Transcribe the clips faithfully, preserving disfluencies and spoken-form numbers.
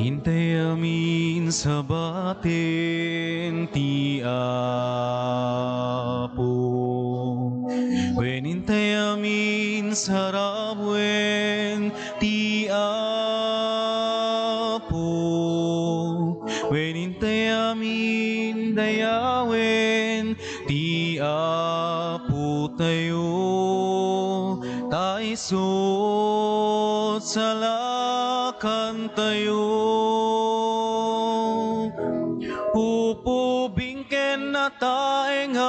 Intay amin sabaten ti Apo. Wen intay amin sarabuen ti Apo. Wen intay amin dayawen ti Apo tayo, ta isu salakan tayo. Pupubing ken nataengan.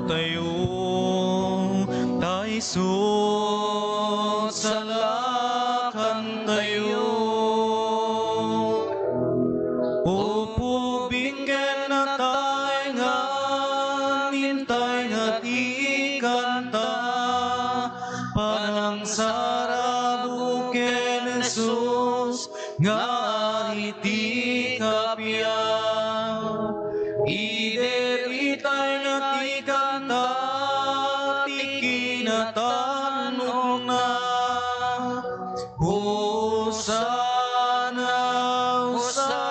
Tayo, ta isu salakan tayo. Pupubing ken nataengan, intay nga ti kanta, panangsarabok ken Jesus, nga Ari ti kappia. Idi itay na ti kanta ti kinatannokna. Hosanna, Hosanna.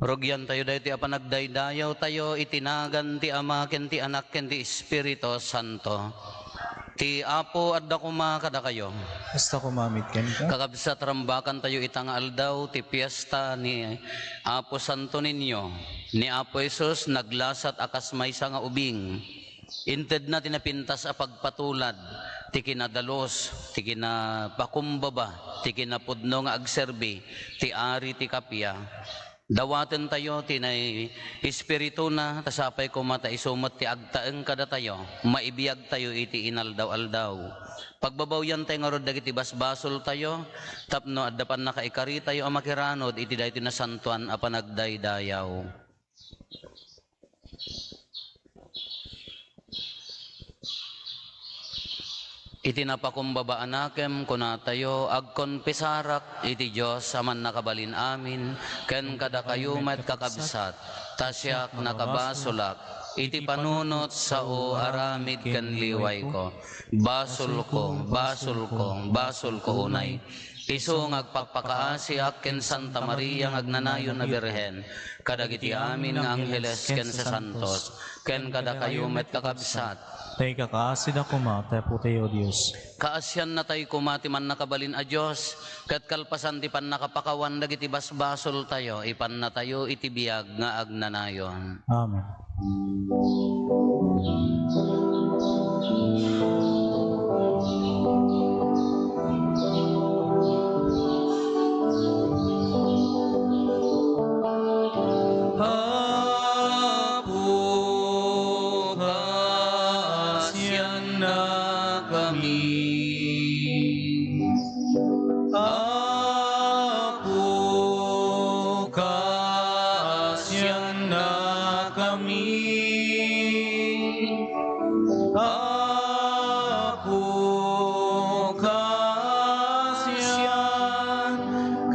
Rugiantayo daytoy a panagdaydayawtayo iti nagan ti Ama, ken ti Anak, ken ti Espiritu Santo. Ti Apo adda koma kadakayo. Kasta koma met kenka. Kakabsat, rambakantayo ita nga aldaw ti fiesta ni Apo Santo Niño. Ni Apo Jesus naglasat a kas maysa nga ubing. Intedna ti napintas a pagpatulad, ti kinadalus, ti kinapakumbaba, ti kinapudno nga agserbi, ti Ari ti kappia. Dawatentayo ti nay-, Espirituna, ta sapay koma ta isu met ti agtaeng kadatayo, maibiagtayo iti inaldaw-aldaw. Pagbabawiantayo ngarud dagiti basbasoltayo, tapno adda pannakaikaritayo a makiranud iti daytoy nasantoan a panagdaydayaw. Iti napakumbaba a nakem, kunatayo, agkonfesarak iti Dios a Mannakabalin-amin, ken kadakayo met, kakabsat, ta siak nakabasolak iti panunot, sao, aramid ken liwayko. Basolko, basolko, basolko unay. Isu nga agpakpakaasiak ken Santa Maria nga agnanayon a Birhen, kadagiti amin nga angheles ken sasantos, ken kadakayo met, kakabsat. Ta ikakaasida koma ti Apotayo a Dios. Kaasiannatayo koma ti Mannakabalin a Dios, ket kalpasan ti pannakapakawan dagiti basbasoltayo, ipannatayo iti biag nga agnanayon. Amen. Apo, kaasiannakami. Apo, kaasiannakami. Apo, kaasian-,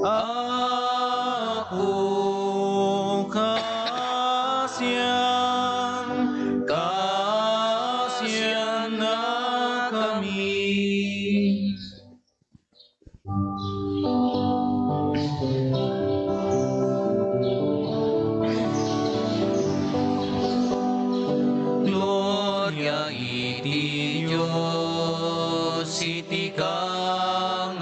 Apo, kaasian, kaasiannakami. Gloria iti Dios iti kangatoan.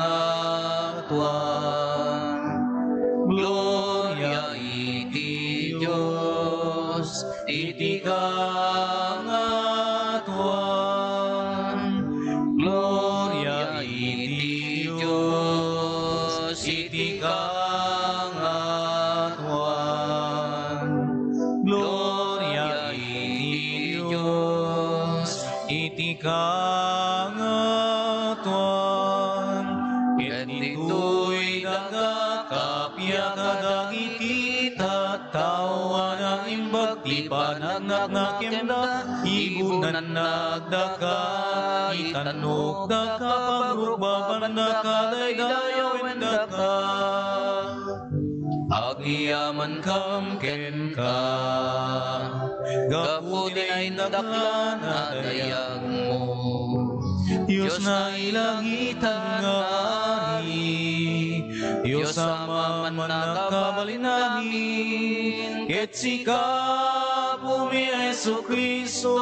Gloria iti Dios iti kangatoan. Gloria iti Dios iti kangatoan. Gloria iti Dios iti kangatoan. Ket ditoy daga kappia kadagiti tattao a naimbag ti panagnakenna, ibunanna daka itannok daka, pagrukbabanna kadaydayawen daka. Agyamankam kenka, gapu ti naindaklan a dayagmo. Dios nga ilangitan nga Ari, Dios a mamannakabalin amin, ket sika, Apomi a Jesu-Cristo,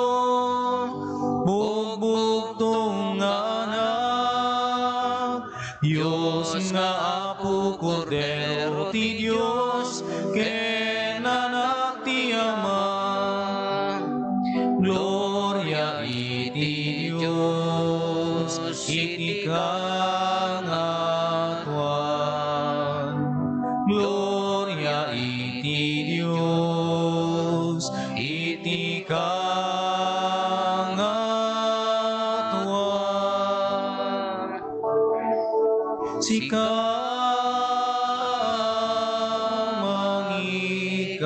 bugbugtong nga Anak, Dios nga Apo, Kordero ti Dios, ken Anak ti Ama. Gloria iti Dios iti kangatoan. Gloria iti Dios iti kangatoan. Sika mangikat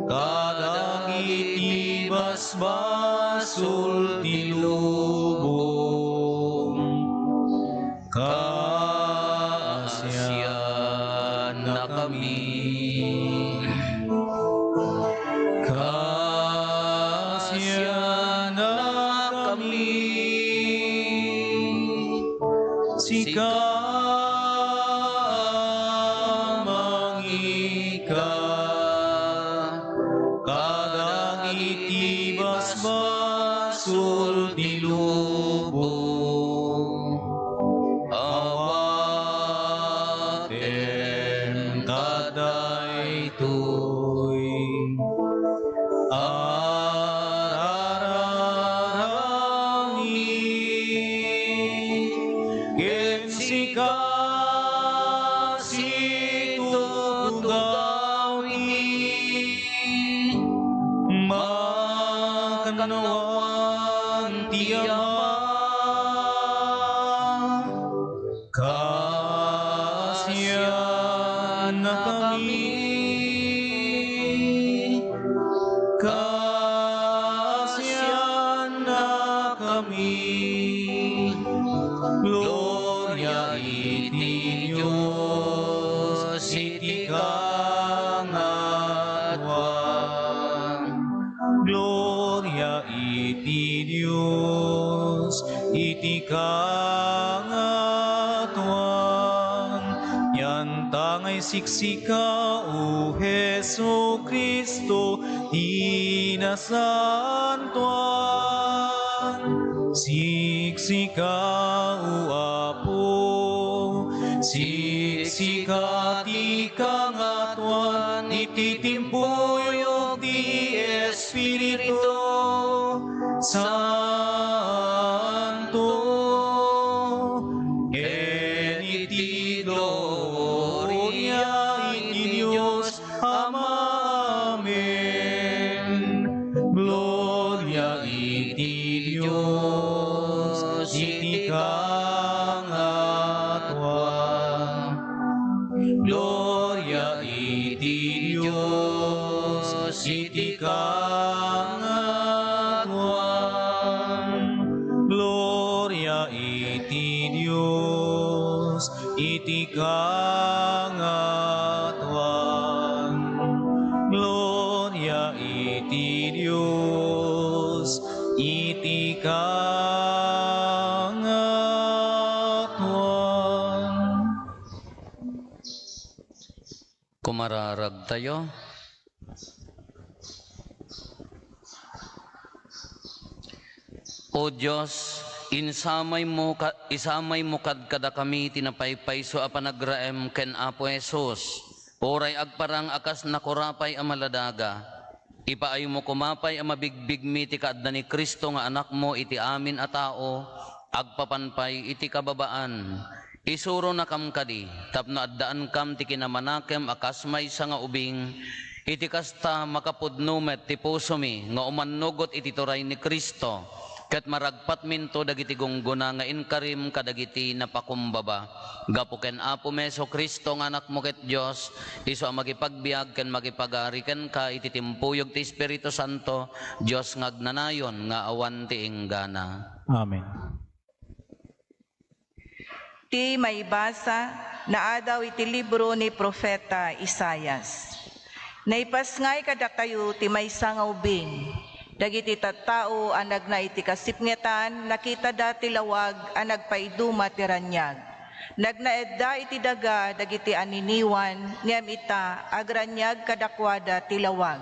kadagiti basbasol ti lubong. Kaasiannakami. Kaasiannakami. Sika mangikat kadagiti basbasol ti lubong. Awatem kadaytoy a rararamid, ken sika situtugaw iti makannawan ti Ama. Kaasiannakami. Kaasiannakami. Gloria iti Dios iti kangatoan. Gloria iti Dios iti kangatoan. Yantangay siksika, O Jesu-Cristo, ti nasantoan. Siksika, O Apo, siksika ti kangatoan iti timpuyog ti Espiritu Santo, ken iti gloria iti Dios Ama. Amen. Gloria iti Dios iti kangatoan. Gloria iti Dios iti kangatoan. Gloria iti Dios iti kangatoan. Gloria iti Dios iti kangatoan. Kumararagtayo. O Dios, insamaymo ka-, isamaymo kad-, kadakami ti napaypayso a panagraem ken Apo Jesus, uray agparang a kas nakurapay a maladaga. Ipaaymo koma pay a mabigbigmi ti kaadda ni Cristo nga Anakmo iti amin a tao, agpapan pay iti kababaan. Isuronakam kadi tapno addaankam ti kinamanakem a kas maysa nga ubing, iti kasta, makapudno met ti pusomi nga umannugot iti turay ni Cristo, ket maragpatminto dagiti gunggona nga inkarim kadagiti napakumbaba. Gapu ken Apo Jesu-Cristo nga Anakmo ket Dios, isu a makipagbiag ken makipagari kenka iti timpuyog ti Espiritu Santo, Dios nga agnanayon nga awan ti inggana. Amen. Ti maibasa, naadaw iti libro ni Profeta Isaias. Naipasngay kadakayo ti maysa nga ubing. Dagiti tattao a nagna iti kasipngetan, nakitada ti lawag a nagpaiduma ti raniag. Nagnaedda iti daga dagiti aniniwan, ngem ita, agraniag kadakuada ti lawag.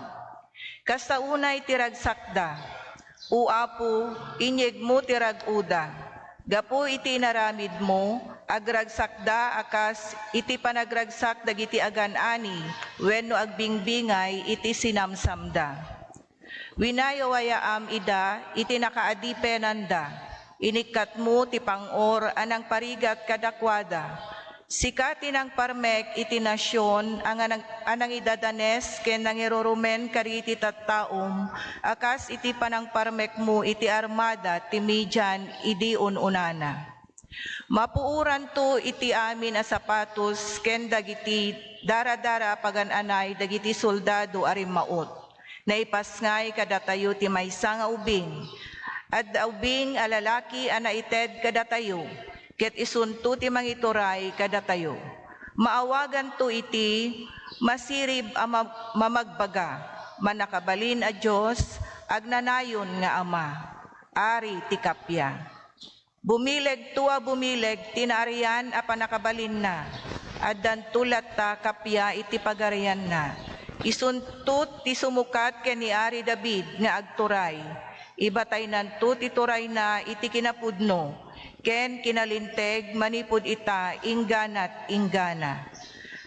Kasta unay ti ragsakda. O Apo, inyegmo ti rag-oda. Gapu iti inaramidmo, agragsakda a kas iti panagragsak dagiti agan-ani wenno agbingbingay iti sinamsamda. Winayawayaam ida iti nakaadipenanda. Inikkatmo ti pang-or a nangparigat kadakuada. Sika ti nangparmek iti nasion a nga nang-, a nangidadanes ken nangirurumen kadagiti tattaom a kas iti panangparmekmo iti armada ti Midian idi un-unana. Mapuoranto iti amin a sapatos ken dagiti daradara a pagan-anay dagiti soldado a rimmaut. Naipasngay kadatayo ti maysa nga ubing. Adda ubing a lalaki a naited kadatayo, ket isunto ti mangituray kadatayo. Maawaganto iti Masirib a Ma-, Mamagbaga, Mannakabalin a Dios, Agnanayon nga Ama, Ari ti Kappia. Bumilegto a bumileg ti naarian a pannakabalinna. Addanto latta kappia iti pagarianna. Isunto ti sumukat ken ni Ari David nga agturay. Ibataynanto ti turayna iti kinapudno ken kinalinteg manipud ita ingganat inggana.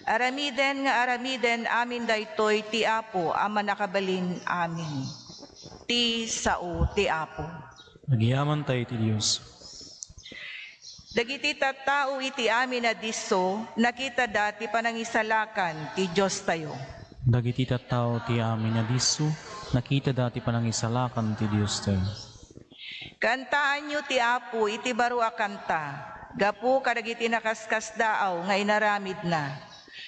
Aramiden nga aramiden amin daytoy ti Apo a Mannakabalin Amin. Ti sao ti Apo. Agyamankami iti Dios. Dagiti tattao iti amin a disso, nakitada ti panangisalakan ti Diostayo. Dagiti tattao ti amin a disso, nakitada ti panangisalakan ti Diostayo. Kantaanyo ti Apo iti baro a kanta, gapu kadagiti nakaskasdaaw nga inaramidna.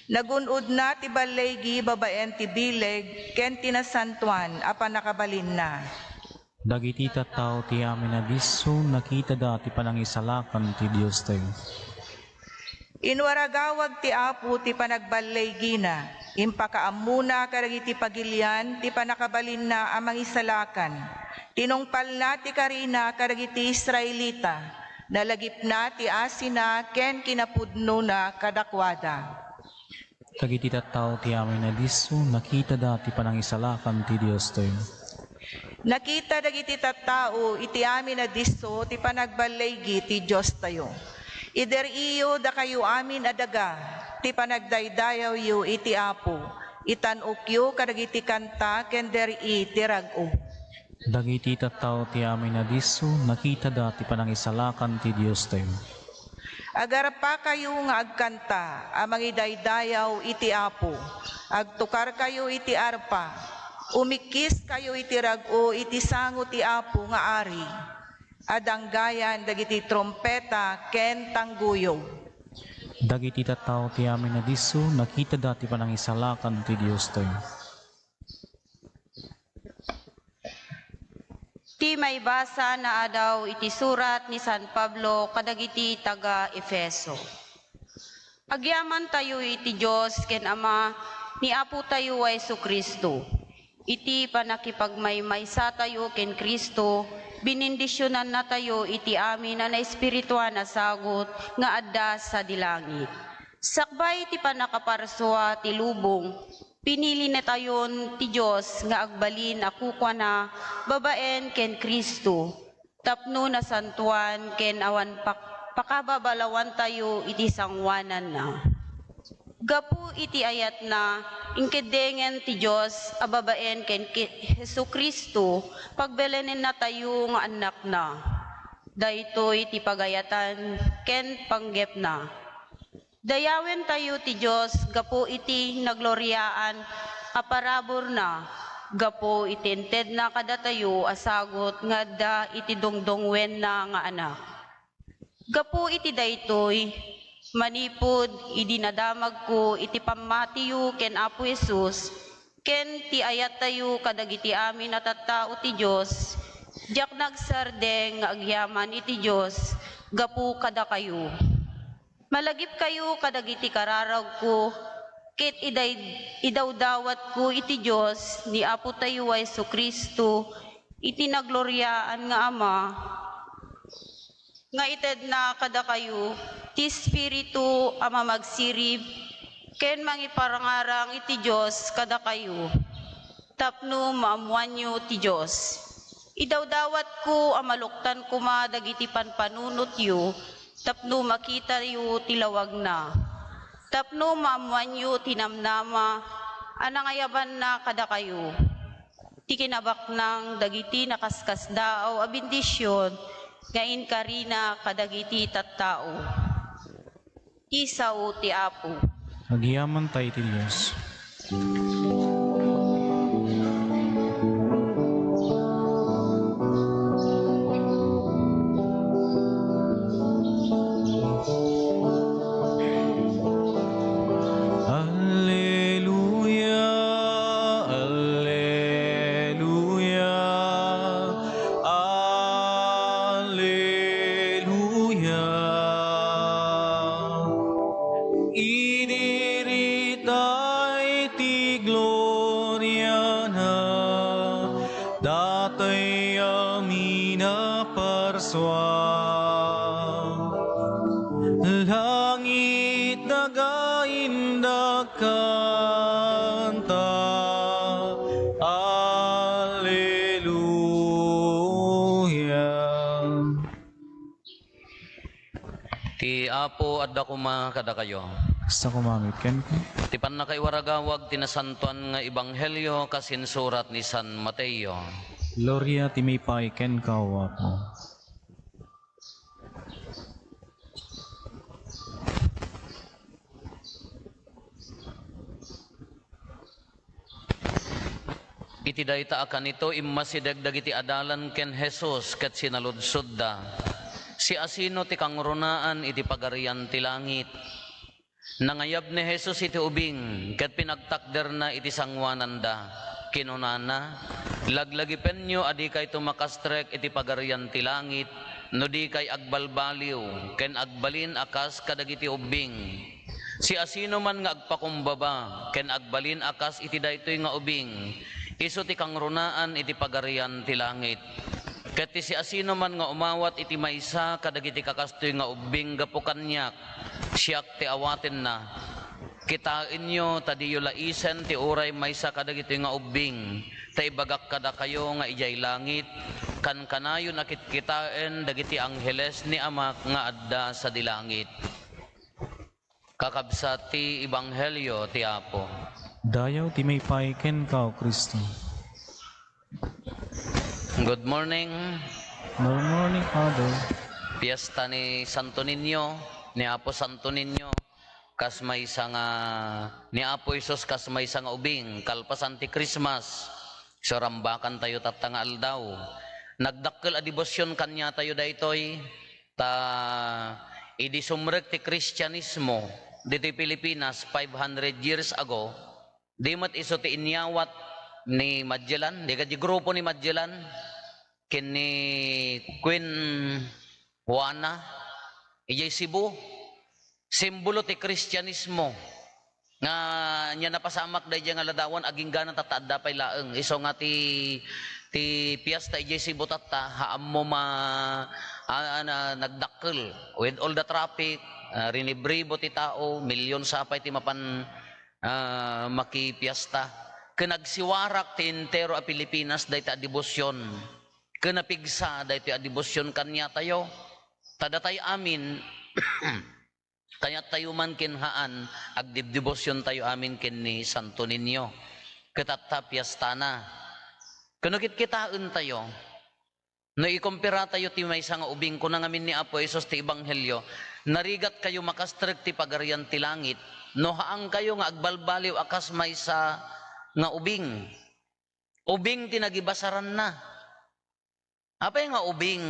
Nagun-odna ti balligi babaen ti bileg ken ti nasantoan a pannakabalinna. Dagiti tattao ti amin a disso, nakitada ti panangisalakan ti Diostayo. Inwaragawag ti Apo ti panagballigina, impakaammona kadagiti pagilian ti pannakabalinna a mangisalakan. Tinungpalna ti karina kadagiti Israelita, nalagipna ti asina ken kinapudnona kadakuada. Dagiti tattao ti amin a disso, nakitada ti panangisalakan ti Diostayo. Nakita dagiti tattao iti amin a disso ti panagballigi ti Diostayo. Ider-iyo dakayo amin a daga ti panagdaydayawyo iti Apo, itan-okyo kadagiti kanta ken der-i ti rag-o. Dagiti tattao ti amin a disso, nakitada ti panangisalakan ti Diostayo. Agarpakayo nga agkanta a mangidaydayaw iti Apo. Agtukarkayo iti arpa. Umikkiskayo iti rag-o iti sango ti Apo nga Ari. Adanggayan dagiti trumpeta ken tangguyog. Dagiti tattao ti amin a disso, nakitada ti panangisalakan ti Diostayo. Ti maibasa naadaw iti surat ni San Pablo kadagiti taga-Efeso. Agyamantayo iti Dios ken Ama ni Apotayo a Jesu-Cristo. Iti pannakipagmaymaysatayo ken Cristo, benendisionannatayo iti amin a naespirituan a sagut nga adda sadi langit. Sakbay ti pannakaparsua ti lubong, pinilinatayon ti Dios nga agbalin a kukuana babaen ken Cristo, tapno nasantoan ken awan pak-, pakababalawantayo iti sangoananna. Gapu iti ayatna, inkeddengen ti Dios a babaen ken ki-, Jesu-Cristo, pagbalinennatayo nga annakna. Daytoy ti pagayatan ken panggepna. Dayawentayo ti Dios gapu iti nagloriaan a paraburna, gapu iti intedna kadatayo a sagut nga adda iti dungdungngoenna nga Anak. Gapu iti daytoy, manipud idi nadamagko iti pammatiyo ken Apo Jesus, ken ti ayattayo kadagiti amin a tattao ti Dios, diak nagsardeng nga agyaman iti Dios gapu kadakayo. Malagipkayo kadagiti kararagko, ket iday-, idawdawatko iti Dios ni Apotayo a Jesu-Cristo, iti nagloriaan nga Ama, nga itedna kadakayo ti Espiritu a mamagsirib ken mangiparangarang iti Dios kadakayo, tapno maammoanyo ti Dios. Idawdawatko a maluktan koma dagiti panpanunotyo tapno makitayo ti lawagna, tapno maammoanyo ti namnama a nangayabanna kadakayo, ti kinabaknang dagiti nakaskasdaaw a bendision nga inkarina kadagiti tattao. Ti sao ti Apo. Agyamanta iti Dios. Alleluia, alleluia, alleluia. Idiritay ti gloriana, datay a minaparsua. Langit, nagaindak kanta. Alleluia. Ti Apo adda koma kadakayo. Kasta koma met kenka. Ti pannakaiwaragawag ti nasantoan nga ebanghelio kas insurat ni San Mateo. Gloria ti maipaay kenka, O Apo. Iti dayta a kanito, immasideg dagiti adalan ken Jesus ket sinaludsodda, "Siasino ti kangrunaan iti Pagarian ti Langit?" Nangayab ni Jesus iti ubing ket pinagtakderna iti sangoananda. Kinunana, "Laglagipenyo a dikayto makastrek iti Pagarian ti Langit no dikay agbalbaliw ken agbalin a kas kadagiti ubbing." Siasinoman nga agpakumbaba ken agbalin a kas iti daytoy nga ubing, isu ti kangrunaan iti Pagarian ti Langit. Ket ti siasinoman nga umawat iti maysa kadagiti kakastoy nga ubbing gapu kaniak, siak ti awatenna. Kitaenyo ta diyo laisen ti uray maysa kadagitoy nga ubbing, ta ibagak kadakayo nga idiay langit, kankanayon a kitkitaen dagiti angheles ni Amak nga adda sadi langit. Kakabsat ti ebanghelio ti Apo. Dayaw ti maipaay kenka, O Cristo. Good morning. Good morning, Father. Fiesta ni Santo Niño, ni Apo Santo Niño, kas maysa nga, ni Apo Jesus kas maysa nga ubing, kalpasan ti Christmas. So, rambakantayo tatta nga aldaw. Nagdakkel a debosion kaniatayo daytoy, ta idi sumrek ti Kristianismo ditoy Pilipinas five hundred years ago, di met isu ti inyawat ni Magellan, di kadi grupo ni Magellan ken ni Queen Juana idiay Cebu. simbolo ti Kristianismo. Nga ania napasamak daydiay nga ladawan, agingga tatta adda pay laeng. Isu nga ti, ti piesta idiay Cebu tatta, haammo ma-, a-, a-, na-, nagdakkel. With all the traffic, ah, rinibribo ti tao, milyon sa pay ti mapan, ah, makipiesta. Ken agsiwarak ti entero a Pilipinas dayta a debosyon. Ken napigsa daytoy a debosyon kaniatayo. Ta datay amin, Kayattayo man ken haan, agdebdebosiontayo amin ken ni Santo Niño. Ket tatta, piestana. Ken no kitkitaentayo, no ikomperatayo ti maysa nga ubing, kuna ngamin ni Apo Jesus ti Ebanghelio, "Narigatkayo makastrek ti Pagarian ti Langit, no haankayo nga agbalbaliw a kas maysa nga ubing." Ubing ti nagibasaranna. Apay nga ubing?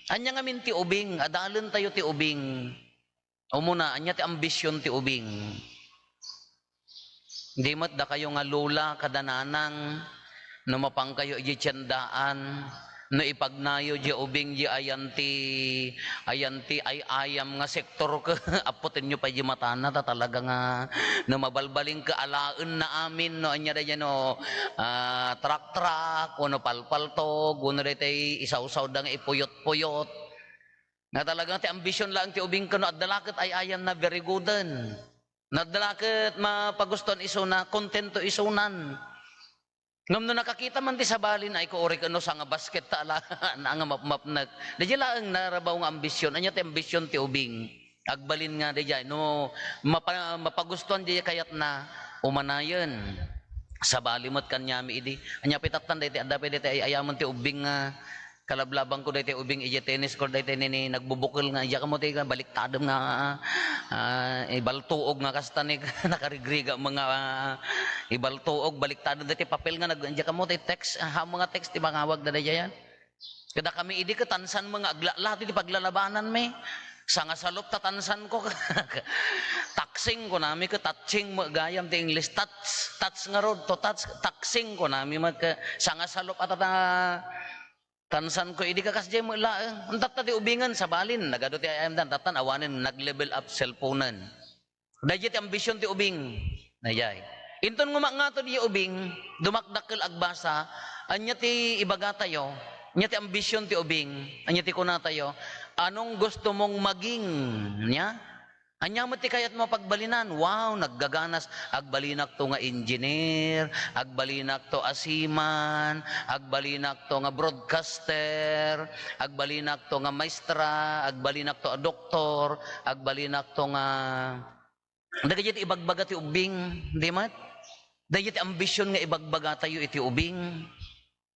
Ania ngamin ti ubing? Adalentayo ti ubing. Umuna, ania ti ambision ti ubing? Di met dakayo nga lola kada nanang, no mapankayo idiay tiendaan, no ipagnayo diay ubing diay ayan ti, ayan ti ay-ayam nga sektor ket apputenyo pay diay matana, ta talaga nga no mabalbalinka alaenna amin, no ania daydiay no, ah, traktak, wenno palpaltog, wenno daytoy isawsawda nga ipuyot-puyot. Nga talaga ti ambision laeng ti ubing ket no adda la ket ay-ayamna, very gooden. No adda la ket mapagustuan isuna, kontento isunan. Ngem no nakakita man ti sabalin, ay, kuuri ket no sanga basket ta ala, nga mapmapnek. Daydiay laeng narabaw nga ambision. Ania ti ambision ti ubing? Agbalin nga daydiay. No mapa-, mapagustuan daydiay kayatna, umanayen. Sabali met kaniami idi. Ania pay tattan daytoy, adda pay daytoy ay-ayamen ti ubing nga Kalablabangko daytoy ubing idiay tennis court, daytoy nini nagbubukel nga, diak ammo ti baliktadem nga, ah, ibaltuog nga kasta ni nakarigriga mga, ah, ibaltuog, baliktadem daytoy papel nga nag-, diak ammo ti text, ah, mga text ti mangawag daydiay. Kadakami idi ket tansan nga aglaklati ti paglalabananmi. Sangasalop ta tansanko. Taksing kunami ket touching met gayam ti English. Touch, touch ngarud, to touch, taksing kunami met ket sangasalop a ta-, ta-, Tansanko idi, kasdiay met laeng. Intatta ti ubingen, sabalin, nagadu ti ay-ayamda, intattan, awanen, nag-level up cellphonen. Daydiay ti ambision ti ubing. Daydiay. Inton ngumma ngato diay ubing, dumakdakkel agbasa, ania ti ibagatayo? Ania ti ambision ti ubing? Ania ti kunatayo? Anong gusto mong maging? Nia? Ania met ti kayatmo a pagbalinan? Wow, naggaganas. Agbalinakto nga engineer, agbalinakto a seaman, agbalinakto nga broadcaster, agbalinakto nga maestra, agbalinakto a doktor, agbalinakto nga, dagiti ibagbaga ti ubing, di met? Dagiti ambision nga ibagbagatayo iti ubing.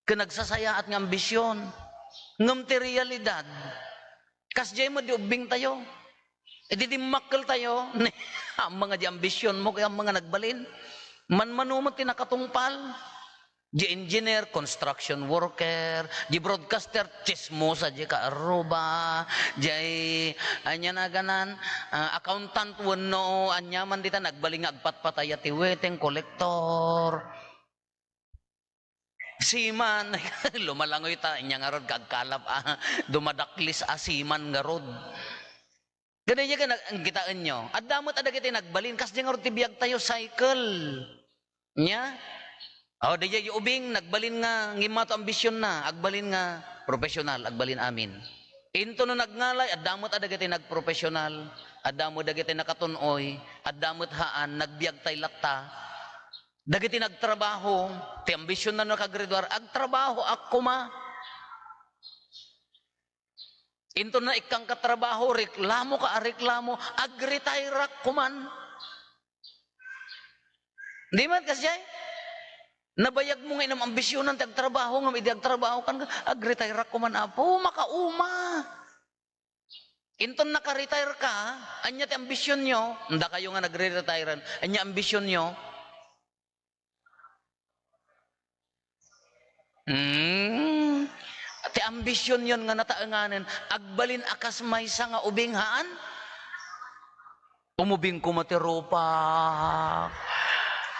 Ken nagsasayaat nga ambision. Ngem ti realidad, kasdiay met di ubbingtayo. Idi dimmakkeltayo, ammanga di ambisionmo, kaya ammanga nagbalin. Manmano met ti nakatungpal. Di engineer, construction worker, di broadcaster, chismosa, di kaarruba, di, ania naganan, ah, accountant wenno aniaman dita, nagbalin nga agpatpatay a ti weteng, kolektor. Seaman, lumalangoy ta, ania ngarud, kagkalap, ah, dumadaklis a seaman ngarud. Kadaydiay ket nag-, kitaenyo, adda met a dagiti nagbalin, kasdiay ngarud ti biagtayo, cycle. Nia? O, daydiay ubing, nagbalin nga, ngimmato ambisionna, agbalin nga professional, agbalin amin. Inton no nagngalay, adda met a dagiti nagprofessional, adda met dagiti nakatun-oy, adda met haan, nagbiagtay latta. Dagiti nagtrabaho, ti ambision na nakagraduar, agtrabaho a koma. Inton naikkangka trabaho, reklamo ka a reklamo, agretire-ak koman. Di met kasdiay? Nabayagmo nga inam-ambisionan ti agtrabaho, ngem idi agtrabaho kan, agretire-ak koman, Apo, makauma. Inton naka-retire ka, ania ti ambisionyo? Dakayo nga nagre-retire-an, ania ambisionyo? Hmm. Ti ambisionyon nga nataenganen, agbalin a kas maysa nga ubing haan? Umubing koma ti rupak.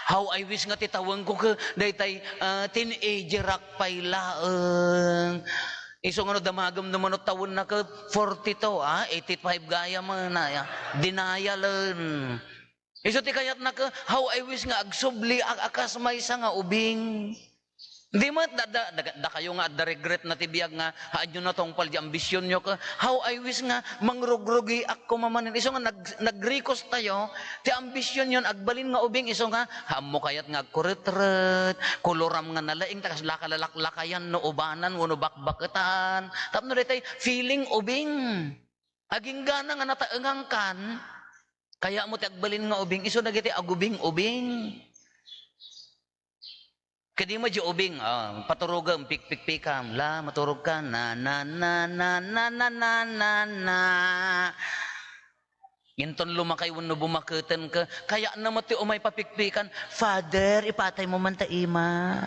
How I wish nga ti tawenko ket daytay, ah, teenager-ak pay laeng. Isu nga no damagem no mano tawenna ket forty-two, ah, eighty-five gayam, ah, na, ya. Denialen. Isu ti kayatna ket, how I wish nga agsubli a, a kas maysa nga ubing. Di met, da, da, da, dakayo nga adda regret na ti biag nga, haanyo natungpal di ambisionyo ket, how I wish nga mangrugrugiak koma manen. Isu nga nag-, nagrikos tayo, ti ambisionyon agbalin nga ubing, isu nga, haanmo kayat nga agkuretret, koloram nga nalaing, ta kas laka lalaklakayan no ubanan wenno bakbaketan. Tapno daytoy feeling ubing. Aginggana nga nataengankan, kayatmo ti agbalin nga ubing, isu dagiti agubing-ubing. Kadi mo di ubing, ah, paturogem, pikpikpikam, la, maturog ka, na, na, na. Inton lumakay wenno bumaketen ka, kayatna met ti umay papikpikan, "Father, ipatay mo man ta ima.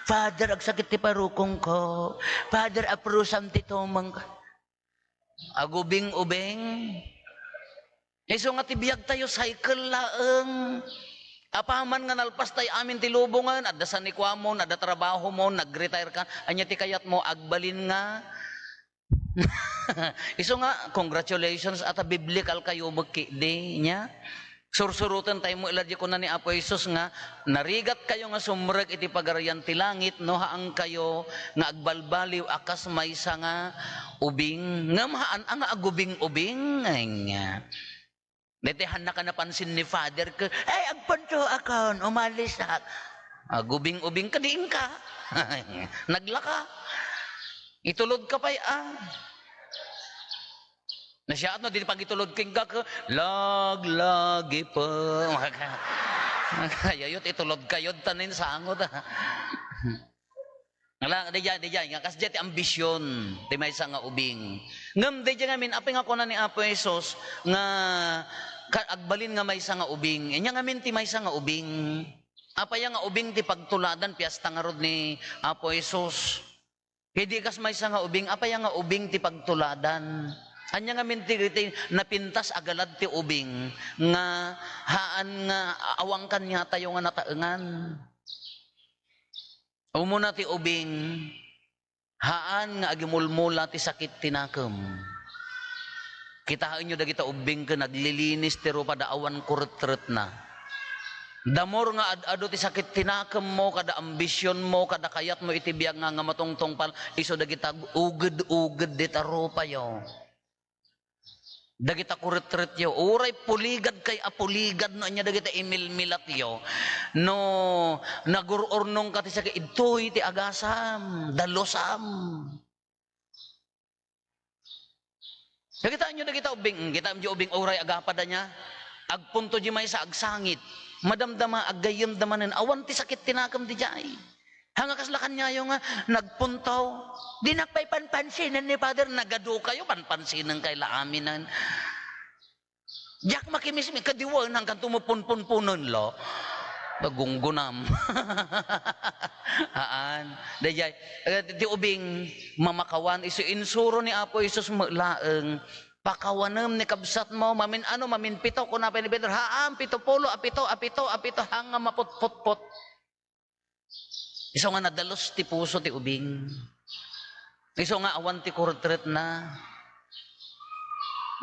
Father, agsakit ti parukong ko. Father, aprusam ti tumeng ko." Agubing-ubing. Isu nga ti biag tayo, cycle laeng. Apaman nga nalpas tayo amin ti lubongen, adda sanikuamon, adda trabahomon, nag-retire ka, ania ti kayatmo, agbalin nga Isu nga, congratulations, ata biblical kayo met ketdi, nia? Sursuroten tayo met la di kuna ni Apo Jesus nga, "Narigat kayo nga sumrek iti Pagarian ti Langit no haan kayo nga agbalbaliw a kas maysa nga ubing." Ngem haan a nga agubing-ubing, ay nga. Daytoy haanna ka napansin ni Father ket, "Ay, agpuntoakon, umalisak." Agubing-ubing ka, diin ka. Naglaka. Itulod ka pay, ah. Nasiaat no, di pagitulod kenka ket, "Laglagi pa." Ayayot, itulod kayo, tanin sangot, ah. Ala, daydiay, daydiay, nga kasdiay ti ambision ti maysa nga ubing. Ngem daydiay ngamin, apay nga kuna ni Apo Jesus nga ka-, agbalin nga maysa nga ubing? Ania ngamin ti maysa nga ubing? Apay nga ubing ti pagtuladan, piesta ngarud ni Apo Jesus? Idi kas maysa nga ubing, apay nga ubing ti pagtuladan? Ania ngamin ti, ti napintas a galad ti ubing nga haan nga awan kaniatayo nga nataengan? Umuna ti ubing, haan nga agimulmula ti sakit ti nakem. Kitaenyo dagita ubbing ken naglilinis ti rupada awan kuretretna. The more nga ad-adu ti sakit ti nakemmo, kada ambisionmo, kada kayatmo iti biag nga, nga matungtungpal, isu dagita uged-uged dita rupayo. Dagita kuretretyo, uray puligad kay a puligad no ania dagita imilmilatyo, no nagur-urnong ka ti sakit, idtoy ti agasam, dalusam. Kitaenyo dagita ubbing, kitaenyo ubbing uray agapada nia, agpunto di maysa agsangit, madamdama, aggayyemda manen, awan ti sakit ti nakem didiay. Haan nga kasla kaniayo nga nagpuntaw. Dinak pay panpansinen ni Father, nagadu kayo, panpansinen kay la aminen. Diak makimismi, kadiwen, hangkan tumupunpunpunen lo. Nagunggunam. Haan. Daydiay, eh, ti ubing, mamakawan, isu insuro ni Apo Jesus met laeng, pakawanem ni kabsatmo, mamin ano, mamin pito, kuna pay ni Peter, haan, pito pulo, a pito, a pito, a pito, haan nga maputputpot. Isu nga nadalus ti puso ti ubing. Isu nga awan ti kuretretna.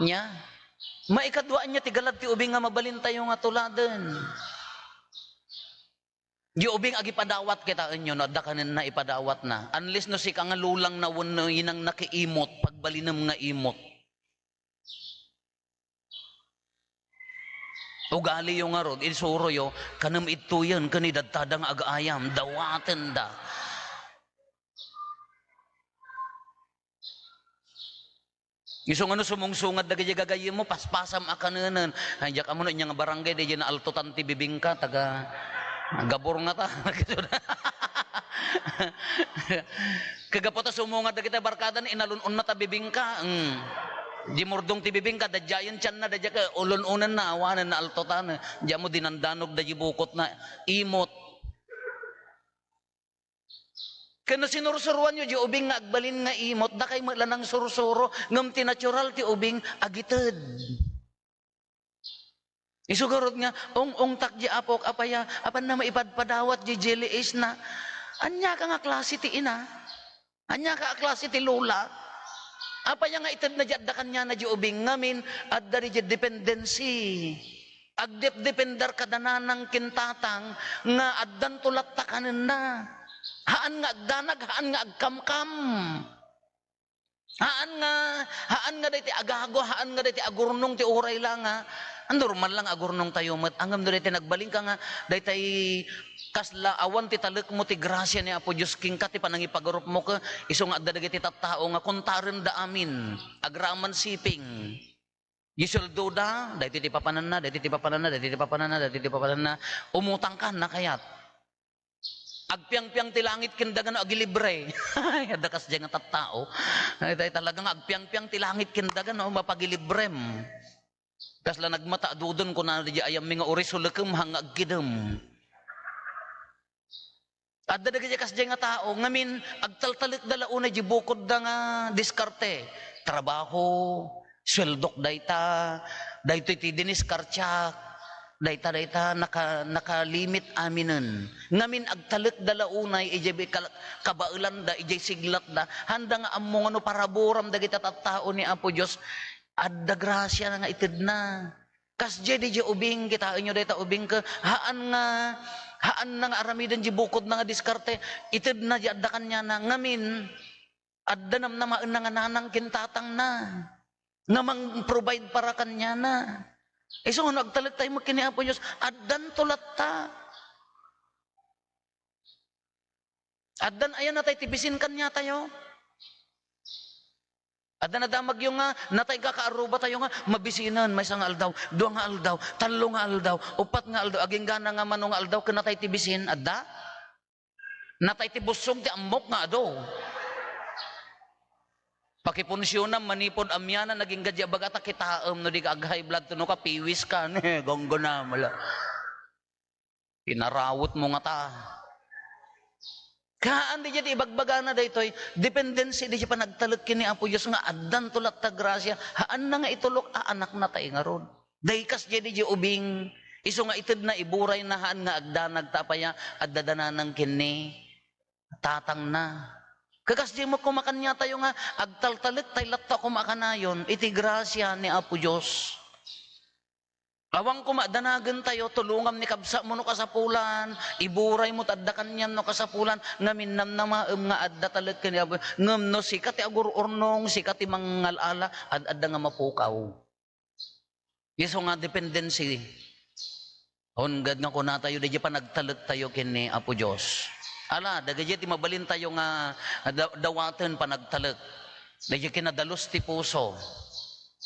Nia? Maikadua nia ti galad ti ubing nga mabalintayo nga tuladen. Di ubing agipadawat kitaenyo no adda kanenna ipadawatna. Unless no sika nga lulangna wenno inangna ket imot, pagbalinem nga imot. Ugaliyo ngarud, insuroyo, kanem idtoyen ken idadtada nga agaayam, dawatenda. Isu nga no sumungsungad dagiti gagayyemmo, paspasam a kanenen. Ay, diak ammo no ania nga barangay, daydiay naaltotan ti bibingka, taga Gabor ngata. Kagapu ta sumungad dagiti barkada na inalun-onna ta bibingka. Mm. Di murdong ti bibingka, dadiayen tianna, dadiak, ulun-unenna, awanen, naaltotan. Di ammo dinandanog, dadi bukotna, imot. Ken no sinursuroanyo di ubing nga agbalin nga imot, dakay met la nangsursuro, ngem ti natural ti ubing, agited. Isu garud nga, ung-ungtak di apok, apaya, apanna maipadpadawat di jelly ace na. Ania ka nga klase ti ina? Ania ka a klase ti lula? Apay nga itedna di adda kaniana di ubing ngamin, adda di dependency. Agdepdepender kada nanang ken tatang nga addanto latta kanenna. Haan nga agdanag, haan nga agkamkam. Haan nga, haan nga daytoy agago, haan nga daytoy agurnong ti uray la nga. Ang normal lang agurnong tayo met. Ngem no daytoy nagbalin ka nga, daytoy kasla awan ti talekmo ti grasia ni Apo Dios kenka ti panangipagarupmo ket isu nga adda dagiti tattao nga kontarenda amin, agraman siping. Di sueldoda, daytoy ti papananna, daytoy ti papananna, daytoy ti papananna, daytoy ti papananna. Umutang ka, na kayat. Agpiangpiang ti langit ken daga no agilibre. Ay, adda kasdiay nga tattao. Ay, tay talaga nga agpiangpiang ti langit ken daga no mapagilibrem. Kasla nagmata a dudon, kunana di ayammi nga uri sulekem haan nga agkidem. Adda dagiti kasdiay nga tao, ngamin, agtaltalekda la unay di bukodda nga diskarte. Trabaho, sueldok dayta, daytoy ti diniskartiak, dayta, dayta, naka-, nakalimit aminen. Ngamin, agtalekda la unay, idiay bi-, kal-, kabaelanda, idiay siglatda. Handa nga ammo nga no paraburam dagiti tattao ni Apo Dios, adda grasia nga itedna. Kasdiay di, di ubing, kitaenyo dayta ubing ket haan nga, haanna nga aramiden di bukodna nga diskarte, itedna di adda kaniana, ngamin, adda namnamaenna nga nanang ken tatangna, nga mang-provide para kaniana. Isu nga no agtalek tayo met ken ni Apo Dios, addanto latta. Addan aya natay ti bisin kaniatayo? Adda nadamagyo nga natay ka kaaruba tayo nga mabisinen, maysa nga aldaw, dua nga aldaw, tallo nga aldaw, uppat nga aldaw, agingga na nga mano nga aldaw ken natay ti bisin, adda? Natay ti bussog ti ammok nga adu. Pakipunsionam manipud amianan, agingga di abaga ta kitaem no di ka ag-high blood to no ka piwis ka, ne, gangganam la. Pinarawetmo ngata. Haan di diay ibagbagana daytoy, dependency di diay panagtalek ken ni Apo Dios nga addanto latta grasia, haanna nga itulok a anakna tay ngarud. Dayta kasdiay di diay ubing, isu nga itedna iburayna haan nga agdanag ta apay a adda dananang ken ni tatangna. Ket kasdiay met koma kaniatayo nga agtaltalek tay latta koma a kanayon iti grasia ni Apo Dios. Awan koma danagentayo, tulongam ni kabsatmo no kasapulan, iburaymo ta adda kaniam no kasapulan, ngamin namnamaem nga adda talek ken ni Apo, ngem no sika ti agur-urnong, sika ti mangal-ala, ad-adda nga mapukaw. Isu nga dependency. Unggad nga kunatayo, daydiay panagtalektayo ken ni Apo Dios. Ala, dagiti mabalintayo nga da-, dawaten panagtalek. Daydiay kinadalus ti puso.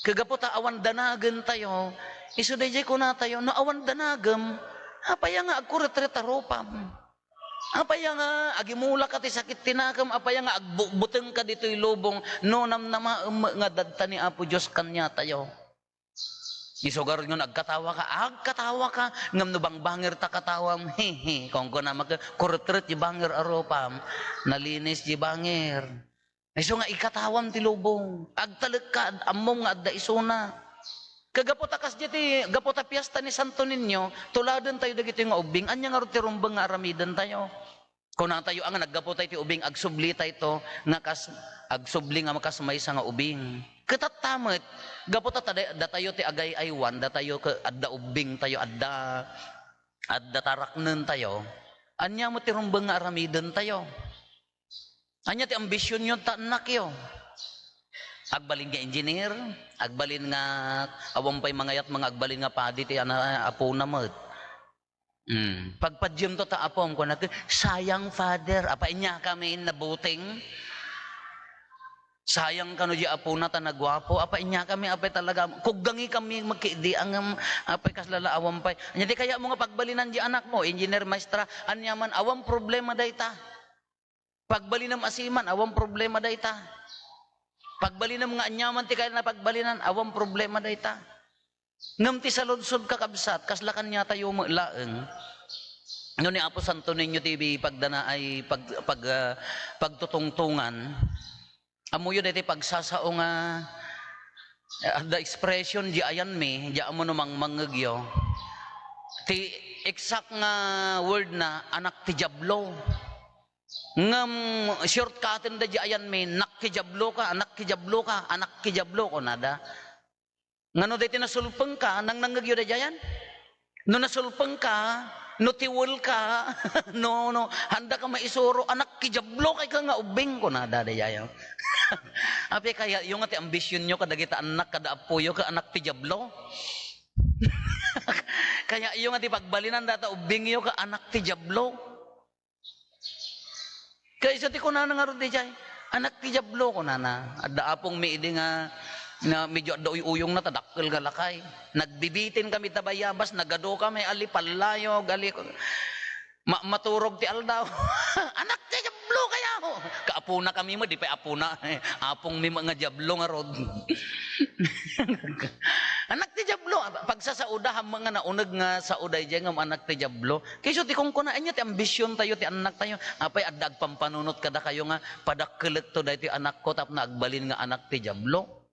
Ket gapu ta awan danagentayo, isu daydiay kunatayo, no awan danagem, apay nga agkuretret a rupam? Apay nga agimulaka ti sakit ti nakem? Apay nga agbutbutengka ditoy lubong no namnamaem nga dadta ni Apo Dios kaniatayo? Isugar nga agkatawa ka, agkatawa ka, ngem no bangbanger ta katawam, he, he, kunkunam a kuretret ti banger a rupam, nalinis ti banger. Isu nga ikatawam ti lubong. Agtalekka, ad-, ammom nga adda isuna. Ket gapu ta kasdiay ti, gapu ta piesta ni Santo Niño, tuladentayo dagitoy nga ubbing. Ania ngarud ti rumbeng nga aramidentayo? Kunatayo a nga naggapu tay ti ubing, agsublitayto nga kas, agsubli nga kas maysa nga ubing. Ket tatta met, gapu ta tada-, datayo ti agay-aywan, datayo ket adda ubbingtayo, adda, adda taraknentayo. Ania met ti rumbeng nga aramidentayo? Ania ti ambisionyo ta annakyo? Agbalin nga engineer, agbalin nga awan pay mangayat nga agbalin nga padi ti ana-, apona met. Hmm. Pagpadiemto ta apom, kunana, "Sayang, Father, apay ania kami nabuting? Sayang kano di apona ta naguapo, apay ania kami, apay talaga, kuggangi kami, magkidiangem, apay kaslala awan pay." Ania ti kayatmo nga pagbalinan di anakmo, engineer, maestra, aniaman, awan problema dayta. Pagbalinem a seaman, awan problema dayta. Pagbalinem nga aniaman ti kayatna pagbalinan, awan problema dayta. Ngem ti saludsod, kakabsat, kasla kaniatayo met laeng. No ni Apo Santo Niño ti pagdana ay pag-, pag-, ah, pagtutungtungan, ammoyo daytoy pagsasao nga, eh, adda expression di ayanmi, di ammo no mangmangngegyo. Ti exact nga word na, anak ti Diablo. Ngem shortcutten da di ayanmi, "Nak ti Diablo ka, anak ti Diablo ka, anak ti Diablo," kunada. Ngano daytoy nasulpeng ka? Nangnangngegyo daydiayan? No nasulpeng ka, no tiwel ka, no, no, handa ka maisuro, "Anak ti Diablo kay ka nga ubbing," kunada daydiayan. Apay, kayatyo nga ti ambisionyo kadagita annak kada appoyo ka anak ti Diablo? Kayatyo nga ti pagbalinan data ubbingyo ka anak ti Diablo? Kaysa ti kunana ngarud daydiay, "Anak ti Diablo," kunana. Adda apongmi idi nga, nga medyo adda uy-uyongna ta dakkel nga lakay. Nagbibitin kami ta bayabas, nagadu kami, ali pallayog, ali, ma-, maturog ti aldaw. "Anak ti Diablo kayo!" Kaapona kami met, di pay apona. Apongmi met nga Diablo ngarud. Anak ti Diablo, pagsasauda, hammo nga nauneg nga sauda idiay ngem anak ti Diablo. Kayso ti kunkuna, ania ti ambisiontayo ti annaktayo? Apay, adda agpampanunot kadakayo nga, "Padakkelekto daytoy anakko tapno agbalin nga anak ti Diablo.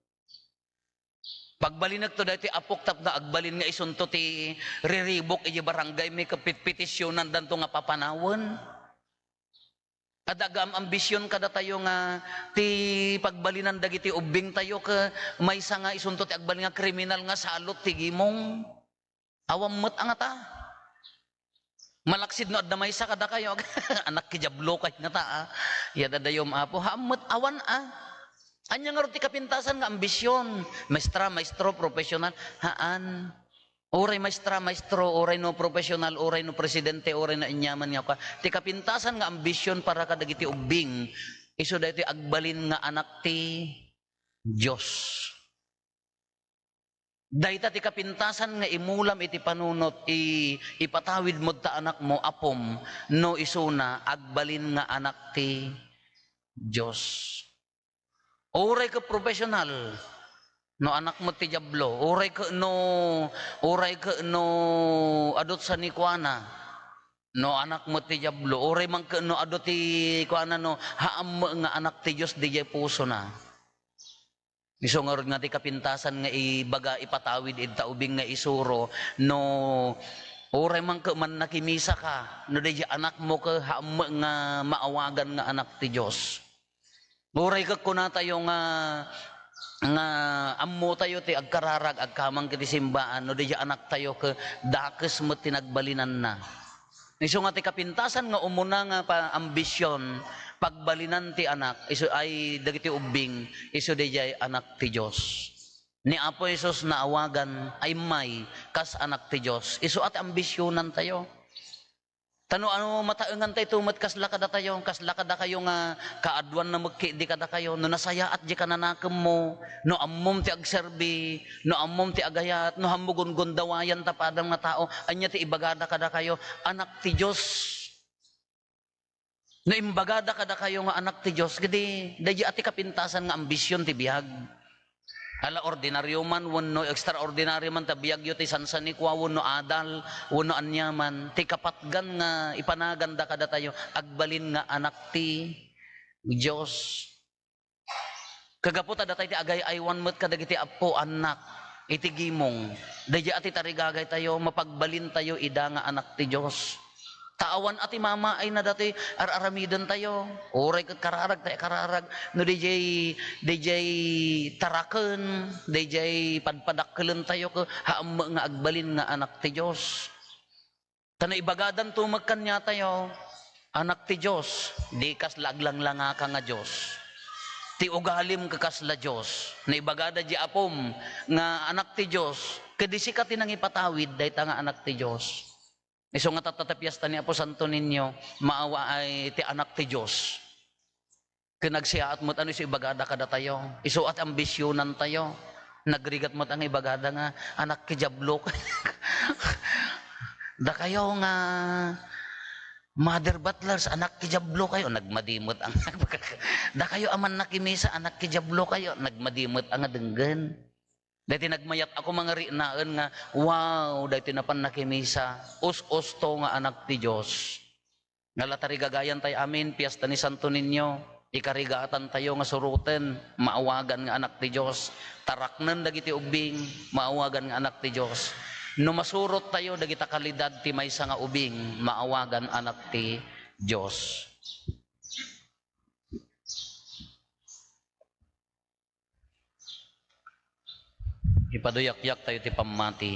Pagbalinekto daytoy apok tapno agbalin nga isunto ti riribok idiay barangaymi ket pitpetisionandanto nga papanawen." Adda agam-ambision kadatayo nga ti pagbalinan dagiti ubbingtayo ket maysa nga isunto ti agbalin nga kriminal nga salot ti gimong. Awan met a ngata. Malaksid no adda maysa kadakayo, "Anak ti Diablo kay ngata, a." Ya dadayom, Apo, haan met, awan a. Ania ngarud ti kapintasan nga ambision? Maestra, maestro, profesional? Haan. Uray maestra, maestro, uray no profesional, uray no presidente, uray no aniaman nga kua. Ti kapintasan nga ambision para kadagiti ubbing, isu daytoy agbalin nga anak ti Dios. Dayta ti kapintasan nga imulam iti panunot, i-, ipatawid mo ta anakmo, apom, no isuna, agbalin nga anak ti Dios. Uray ket professional, no anak met ti Diablo. Uray ket no, uray ket no, adu ti sanikuana, no anak met ti Diablo. Uray man ket no adu ti kuana, no, haan met nga anak ti Dios, diay pusona. Isu ngarud nga ti kapintasan nga ibaga, ipatawid ita ubing nga isuro, no uray man ket mannakimisaka, no diay anakmo ket haan met nga maawagan nga anak ti Dios. Uray ket kunatayo nga, nga ammotayo ti agkararag, agkamang iti simbaan, no diay anaktayo ket dakes met ti nagbalinanna. Isu nga ti kapintasan nga umuna nga pa-, ambision, pagbalinan ti anak, isu ay dagiti ubbing, isu diay anak ti Dios. Ni Apo Jesus naawagan a immay kas anak ti Dios. Isu a ti ambisionantayo. Ta no ano, mataengantayo met kasla kadatayo, kasla kadakayo nga kaaduan na met ketdi kadakayo, no nasayaat diay kananakemmo, no ammom ti agserbi, no ammom ti agayat, no hammo gungundawayan ta padam nga tao, ania ti ibagada kadakayo? Anak ti Dios. No imbagada kadakayo nga anak ti Dios, kadi, daydi a ti kapintasan nga ambision ti biag. Ala, ordinaryo man wenno extraordinaryo man ta biagyo ti sansanikua wenno adal wenno aniaman, ti kapatgan nga ipanaganda kadatayo, agbalin nga anak ti Dios. Kagapu ta datay ti agay-aywan met kadagiti appo, annak, iti gimong, daydi a ti tarigagaytayo, mapagbalintayo ida nga anak ti Dios. Ta awan a ti mamaayna datoy ar-aramidentayo. Uray ket kararag tay kararag, no diay, diay taraken, diay padpadakkelentayo ket haan met nga agbalin nga anak ti Dios. Ta no ibagadanto met kaniatayo, anak ti Dios, di kasla aglanglangaka nga Dios. Ti ugalim ket kasla Dios. No ibagada di apom nga anak ti Dios, ket di sika ti nangipatawid dayta nga anak ti Dios. Isu nga tatta ti piesta ni Apo Santo Niño, maawagan ti anak ti Dios. Ket nagsiaat met ano isu ibagada kadatayo. Isu a ti ambisionantayo. Nagrigat met nga ibagada nga, "Anak ti Diablo." Dakayo nga mother butlers, anak ti Diablo kayo. Nagmadi met ang, dakayo a mannakimisa, anak ti Diablo kayo. Nagmadi met nga denggen. Daytoy nagmayat ako mangarinaen nga, "Wow, daytoy napan nakimisa. Us-usto nga anak ti Dios." Nga la tarigagayan tay amin, piesta ni Santo Niño, ikarigatantayo nga suroten, maawagan nga anak ti Dios. Taraknen dagiti ubbing, maawagan nga anak ti Dios. No masurottayo dagita kalidad ti maysa nga ubing, maawagan anak ti Dios. Ipaduyakyak tayo ti pammati.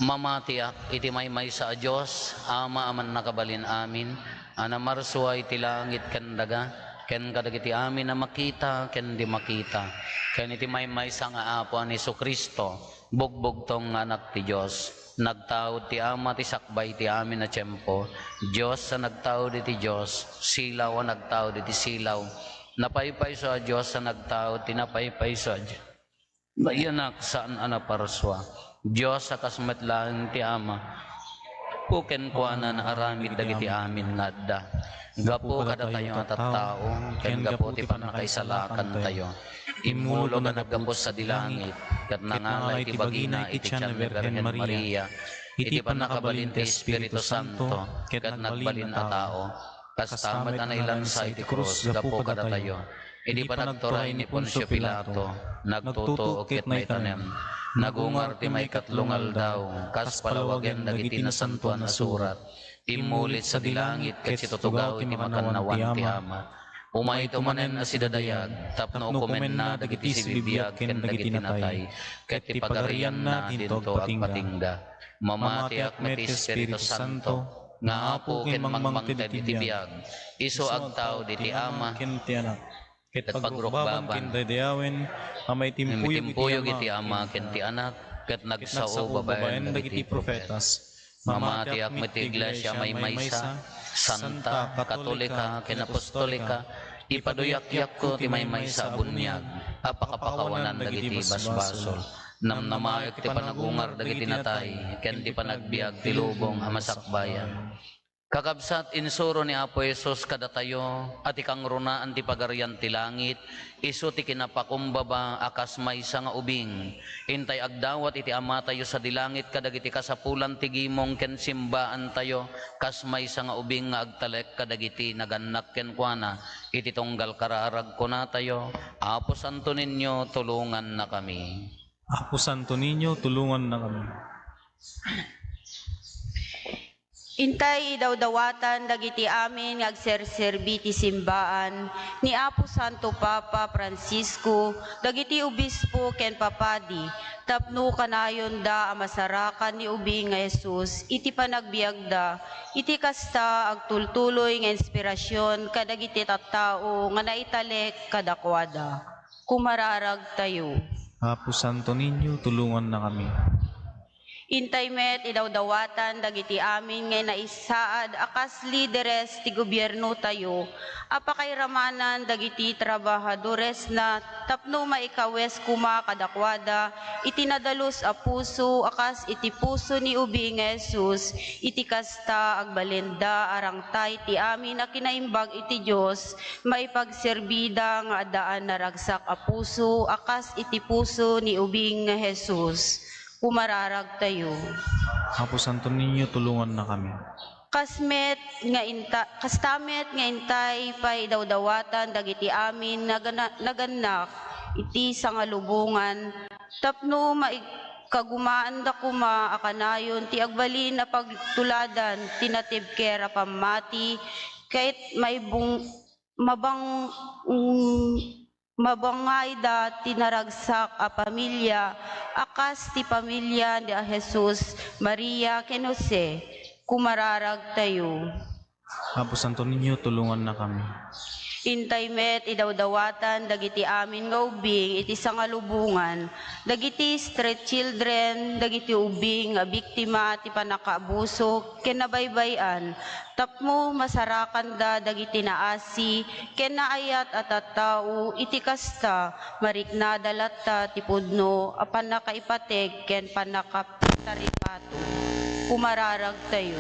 Mamatiak iti maymaysa a Dios, Ama a mannakabalin amin, a namarsua iti langit ken daga, ken kadagiti amin a makita ken di makita, ken iti maymaysa nga Apo a ni Jesu-Cristo, bugbugtong nga Anak ti Dios. Nagtaud ti Ama ti sakbay ti amin a tiempo, Dios a nagtaud iti Dios, silaw a nagtaud iti silaw, napaypayso a Dios a nagtaud ti napaypayso a Dios. Naiyanak saan a naparsua. Dios a kas met laeng ti Ama. Gapu kenkuana naaramid dagiti amin nga adda. Gapu kadatayo a tattao, ken gapu ti pannakaisalakantayo. Immulog a naggapu sadi langit, ket nangala iti bagina iti tian ni Birhen Maria. Iti pannakabalin ti Espiritu Santo, ket nagbalin a tao. Kasta met a nailansa iti krus gapu kadatayo. Idi panagturay ni Poncio Pilato, nagtutuok ket naitanem. Nagungar ti maikatlo nga aldaw, kas palawagen dagiti Nasantoan a Surat. Immulit sadi langit ket situtugaw iti makannawan ti Ama. Umayto manen a sidadayag tapno ukomenna dagiti sibibiag ken dagiti natay, ket ti pagarianna dinto agpatingga. Mamatiak met ti Espiritu Santo, nga Apo ken mangmangted iti biag, isu agtaud iti Ama ken ti Anak, ket pagrukbaban ken daydayawen a maitimpuyog iti Ama ken ti Anak, ket nagsao babaen dagiti profetas. Mamatiak met ti Iglesia a maymaysa, santa, katolika, ken apostolika, ipaduyakyak ti maymaysa a buniag a pakapakawanan dagiti basbasol. Namnamaek ti panagungar dagiti natay, ken ti panagbiag ti lubong a masakbayan. Kakabsat, insuro ni Apo Jesus kadatayo a ti kangrunaan ti Pagarian ti Langit isu ti kinapakumbaba a kas maysa nga ubing. Intay agdawat iti Amatayo sadi langit kadagiti kasapulan ti gimong ken simbaantayo kas maysa nga ubing nga agtalek kadagiti nagannak kenkuana iti tunggal kararag. Kunatayo, Apo Santo Niño, tulongannakami. Apo Santo Niño, tulongannakami. Intay idawdawatan dagiti amin nga agserserbi ti simbaan ni Apo Santo Papa Francisco, dagiti obispo ken papadi, tapno kanayonda a masarakan ni ubing nga Jesus iti panagbiagda, iti kasta agtultuloy nga inspirasyon kadagiti tattao nga naitalek kadakuada. Kumararagtayo. Apo Santo Niño, tulongannakami. Intay met idawdawatan dagiti amin nga naisaad a kas lideres ti gobiernotayo a pakairamanan dagiti trabahadoresna tapno maikawes koma kadakuada iti nadalus a puso a kas iti puso ni ubing nga Jesus, iti kasta agbalenda a rangtay ti amin a kinaimbag iti Dios, maipagserbida nga addaan naragsak a puso a kas iti puso ni ubing nga Jesus. Kumararagtayo. Apo Santo Niño, tulongannakami. Kas met nga inta-, kasta met nga intay pay dawdawatan dagiti amin nagana-, nagannak iti sangalubongan tapno maikagumaanda koma a kanayon ti agbalin a pagtuladan ti natibker a pammati ket maibung-, mabang-, mm, mabangayda ti naragsak a pamilia a kas ti pamilia ni a Jesus, Maria, ken Jose. Kumararagtayo. Apo Santo Niño, tulongannakami. Intay met idawdawatan dagiti amin nga ubbing iti sangalubongan, dagiti street children, dagiti ubbing a biktima ti pannakaabuso ken nabaybay-an, tapno masarakanda dagiti naasi ken naayat a tattao. Iti kasta, mariknada latta ti pudno a pannakaipateg ken pannakaptaripato. Kumararagtayo.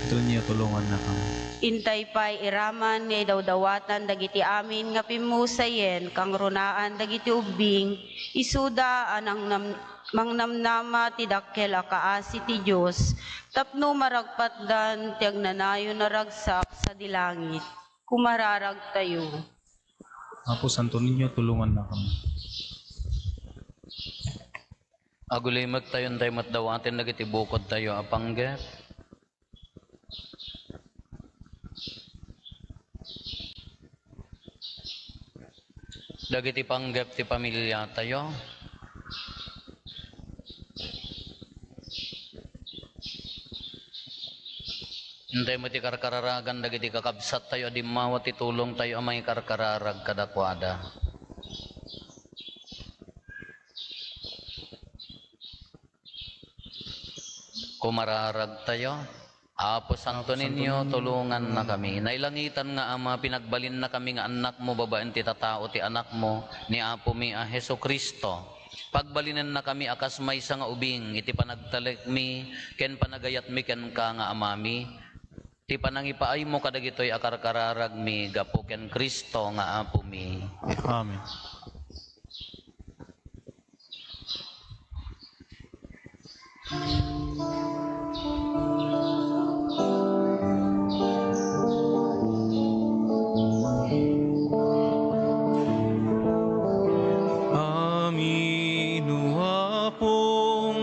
Antonio, tulongannakami. Intay pay iraman nga idawdawatan dagiti amin nga pimmusayen kangrunaan dagiti ubbing, isuda a nangnam-, mangnamnama ti dakkel a kaasi ti Dios, tapno maragpatdan ti agnanayon a ragsak sadi langit. Kumararagtayo. Apo Santo Niño, tulongannakami. Agulimektayo intay met dawaten dagiti bukodtayo a panggep. Dagiti panggep ti pamiliatayo. Intay met ti karkararagan dagiti kakabsattayo a dimmawa ti tulongtayo a mangikarkararag kadakuada. Kumararagtayo. Apo Santo Niño, tulongannakami. Nailangitan nga Ama, pinagbalinnakami nga annakmo babaen ti tatao ti Anakmo, ni Apomi a Jesu-Cristo. Pagbalinennakami a kas maysa nga ubing iti panagtalekmi ken panagayatmi kenka nga Amami, ti panangipaaymo kadagitoy a karkararagmi gapu ken Cristo nga Apomi. Amen. Amin, O Apo,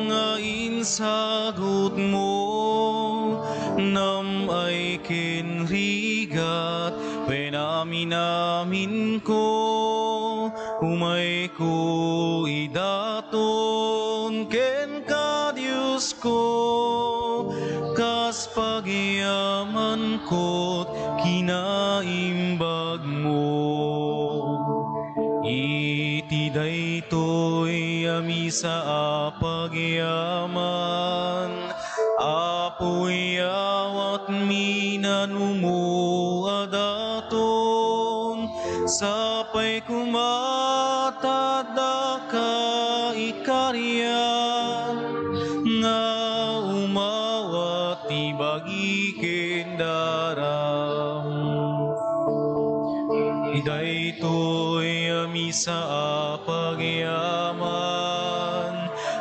nga insagutmo, nam-ay ken rigat, wen amin-aminko, umayko idaton kenka, Diosko, kas pagyamankot kinaimbagmo. Iti daytoy a misa a pagyaman, Apo, iyawatmi nanumo a daton, sapay koma ta addaka ikarian, nga umawat ti bagi ken daram. Daytoy a misa a pagyaman,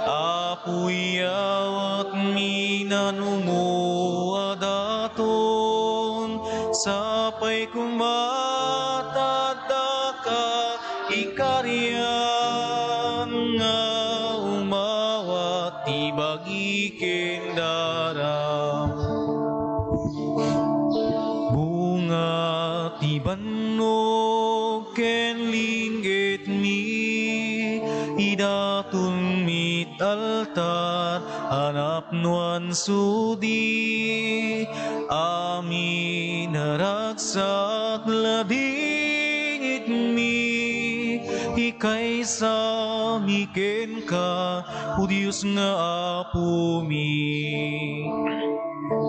Apo, iyawatmi nanumo a daton, sapay koma ta addaka ikarian, nga umawat ti bagi ken daram. Bunga ti bannog ken linggitmi, idatonmi altar a napnoan sudi, amin a ragsak ladingitmi, ikaysami kenka, O Dios nga Apomi.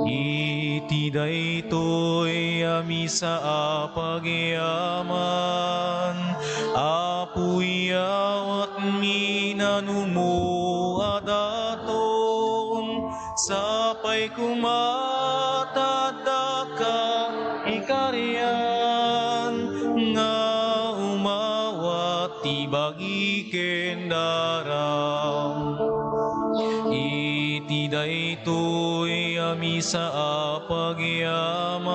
Iti daytoy a misa a pagyaman, Apo, iyawatmi nanumo a daton, sapay koma ta addaka ikarian, nga umawat ti bagi ken daram. Iti daytoy a misa a pagyaman,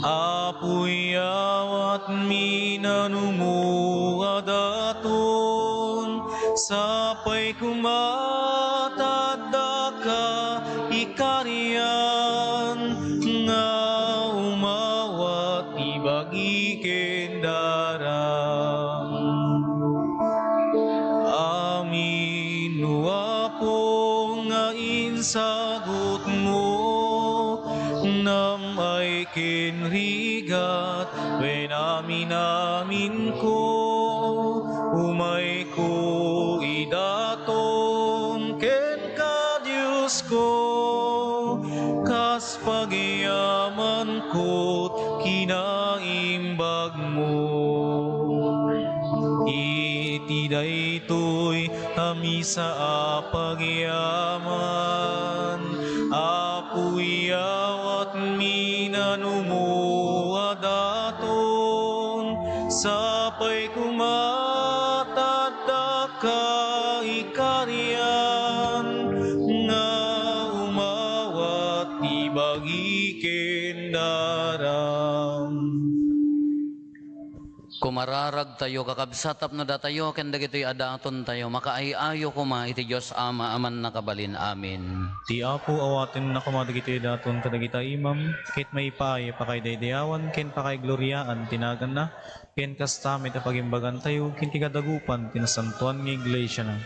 Apo, iyawatmi nanumo a daton, sapay koma ta addaka ikarian, nga umawat ti bagi ken daram. Amin, O Apo, nga insagutmo, nam-ay ken rigat, wen amin-aminko, umayko idaton kenka, Diosko, kas pagyamankot kinaimbagmo. Iti daytoy a misa a pagyaman, Apo, iyawatmi nanumo a daton, sapay koma ta addaka ikarian, nga umawat ti bagi ken daram. Kumararagtayo, kakabsat, tapno datayo ken dagitoy a datontayo, makaay-ayo koma iti Dios Ama a Mannakabalin. Amen. Ti Apo awatenna koma dagitoy a daton kadagita imam, ket maipaay a pakaidaydayawan ken pakaigloriaan ti naganna, ken kasta met a pagimbagantayo ken ti kadagupan ti nasantoan nga iglesiana.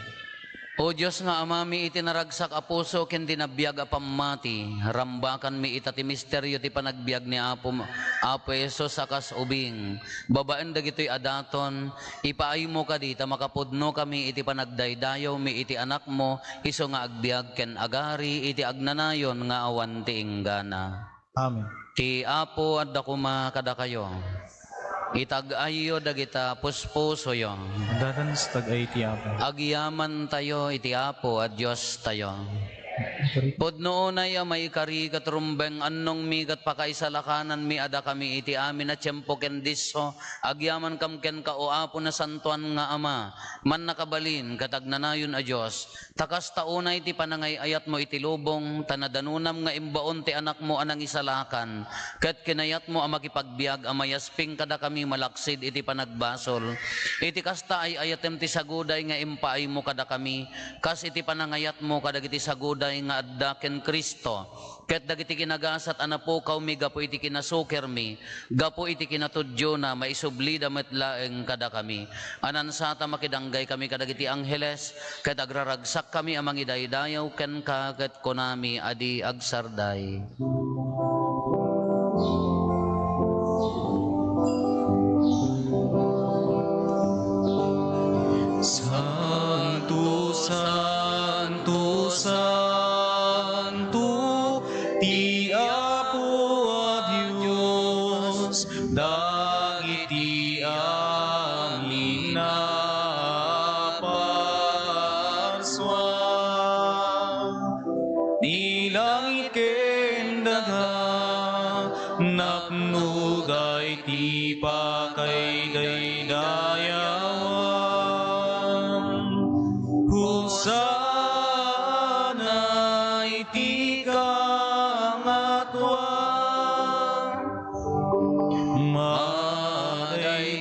O Dios nga Amami, iti naragsak a puso ken ti nabiag a pammati, rambakanmi ita ti misterio ti panagbiag ni Apo, Apo Jesus a kas ubing. Babaen dagitoy a daton, ipaaymo kadi ta makapudnokami iti panagdaydayawmi iti Anakmo, isu nga agbiag ken agari iti agnanayon nga awan ti inggana. Amen. Ti Apo adda koma kadakayo. Itag-ayyo dagita puspusoyo. Adda ken itag-ay ti Apo. Agyamantayo iti Apo a Diostayo. Pudno unay a maikari ket rumbeng annongmi ket pakaisalakananmi a dakami iti amin a tiempo ken disso, agyamankam kenka, O Apo, Nasantoan nga Ama, Mannakabalin ket Agnanayon a Dios, Ta kasta unay ti panangay-ayatmo iti lubong, ta nadanonam nga imbaon ti Anakmo a nangisalakan, ket kinayatmo a makipagbiag a mayasping kadakami malaksid iti panagbasol. Iti kasta, ay-ayatem ti saguday nga impaaymo kadakami, kas iti panangayatmo kadagiti saguday nga adda ken Cristo, ket dagiti kinagasat a napukawmi gapu iti kinasukirmi, gapu iti kinatudiona, maisublida met laeng kadakami. Anansa ta makidanggay kami kadagiti angheles, ket agraragsak kami a mangidaydayaw kenka, ket kunami a di agsarday. Santo, santo, santo, ti Apo a Dios, dagiti amin a parsua. Ni langit ken daga, napno dayta ti pakaidaydayawan. Hosanna iti kangatua. Madaydayaw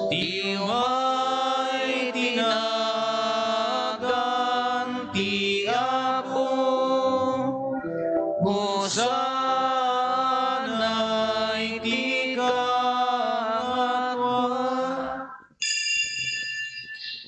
ti umay ti nagan ti Apo. Hosanna iti kangatua.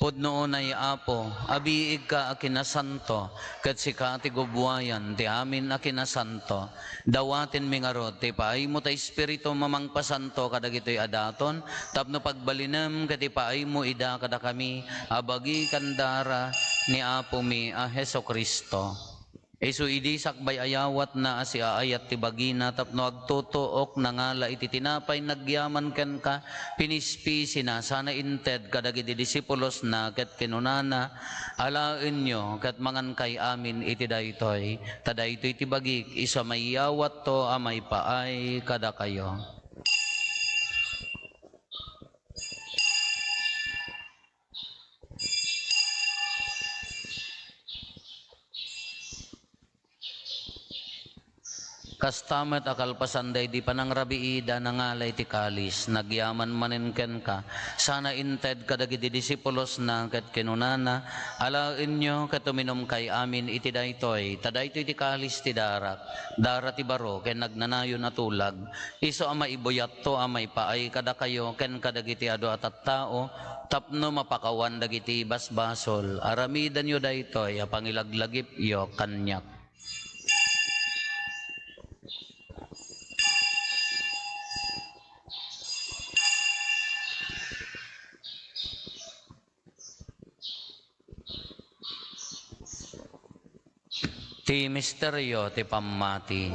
Pudno unay, Apo, a biigka a kinasanto, ket sika ti gubbuayan ti amin a kinasanto. Dawatenmi ngarud ti ipaaymo ta Espiritum a mangpasanto kadagitoy a daton, tapno pagbalinem ket ipaaymo ida kadakami a bagi ken dara ni Apomi a Jesu-Cristo. Isu idi sakbay a yawatna a siaayat ti bagina tapno agtutuok, nangala iti tinapay, nagyaman kenka, pinispisina, sana inted kadagiti disipulosna, ket kinunana, Alaenyo ket mangankay amin iti daytoy, ta daytoy ti bagik, isu a maiyawatto a maipaay kadakayo. Kasta met a kalpasan daydi panangrabiida, nangala iti kalis, nagyaman manen kenka, sana inted kadagiti disipulosna, ket kinunana, Alaenyo ket uminumkay amin iti daytoy, ta daytoy ti kalis ti darak, dara ti baro ken nagnanayon a tulag, isu a maibuyatto a maipaay kadakayo ken kadagiti adu a tattao, tapno mapakawan dagiti basbasol. Aramidenyo daytoy a pangilaglagipyo kaniak. Ti misterio ti pammati.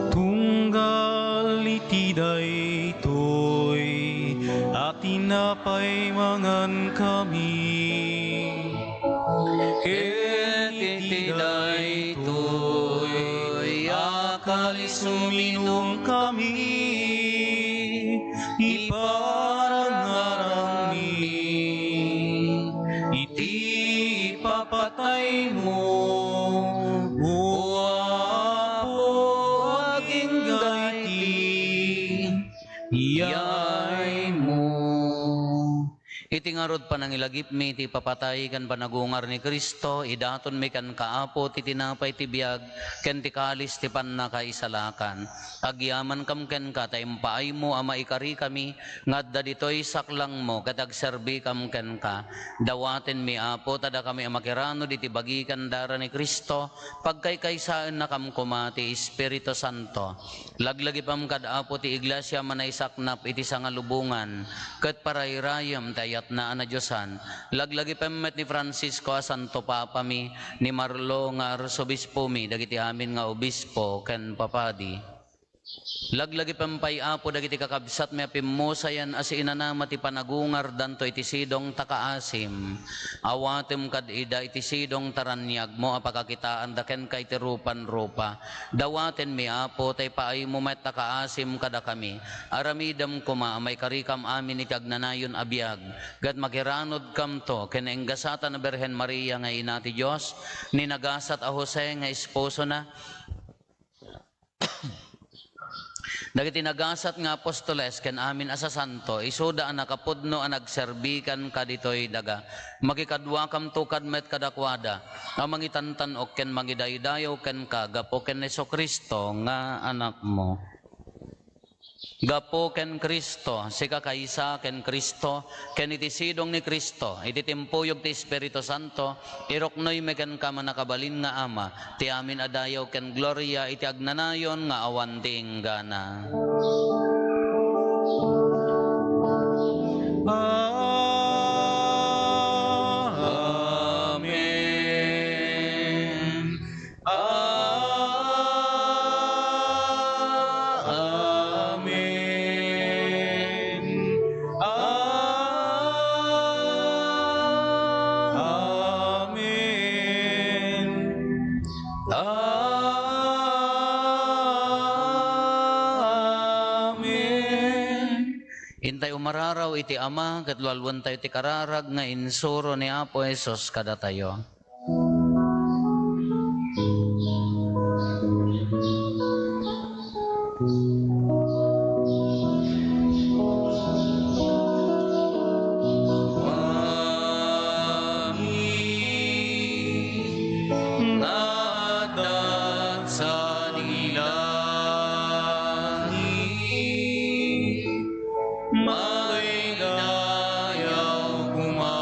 Tunggal iti daytoy a tinapay mangankami, ket iti daytoy a kalis uminumkami, iparangarangmi iti ipapataymo, O Apo, agingga iti iyaymo. Iti ngarud panangilagipmi ti ipapatay ken panagungar ni Cristo, idatonmi kenka, Apo, ti tinapay ti biag ken ti kalis ti pannakaisalakan. Agyamankam kenka ta impaaymo a maikarikami nga adda ditoy saklangmo ket agserbikam kenka. Dawatenmi, Apo, ta dakami a makiranud iti bagi ken dara ni Cristo, pagkaykaysaennakam koma ti Espiritu Santo. Laglagipem kad Apo ti Iglesia a manaisaknap iti sangalubongan, ket parairayem ti ayatna a nadiosan. Laglagipem met ni Francisco a Santo Papami, ni Marlo nga Arsobispomi, dagiti amin nga obispo ken papadi. Laglagipem pay, Apo, dagiti kakabsatmi a pimmusayan a siinanama ti panagungardanto iti sidong ta kaasim. Awatem kad ida iti sidong ta raniagmo a pakakitaanda kenka iti rupan-rupa. Dawatenmi, Apo, ta ipaaymo met a kaasim kadakami. Aramidem koma a maikarikam amin iti agnanayon a biag, ket makiranudkamto ken ni enggasatan a Birhen Maria nga Ina ti Dios, ni nagasat a Jose nga esposona, dagiti nagasat nga apostoles ken amin a sasanto, isuda a nakapudno a nagserbi kenka ditoy daga. Makikaduakamto kad met kadakuada a mangitantan-ok ken mangidaydayaw kenka gapu ken Jesu-Cristo nga Anakmo. Gapu ken Cristo, sika kaysa ken Cristo, ken iti sidong ni Cristo, iti timpuyog ti Espiritu Santo, iruknoymi kenka, mannakabalin nga Ama, ti amin a dayaw ken gloria iti agnanayon nga awan ti inggana. Amen. Amen. Amen. Amen. Intay umararaw iti Ama, ket lualuentayo ti kararag nga insuro ni Apo Jesus kadatayo. Nga adda sadi langit, madaydayaw koma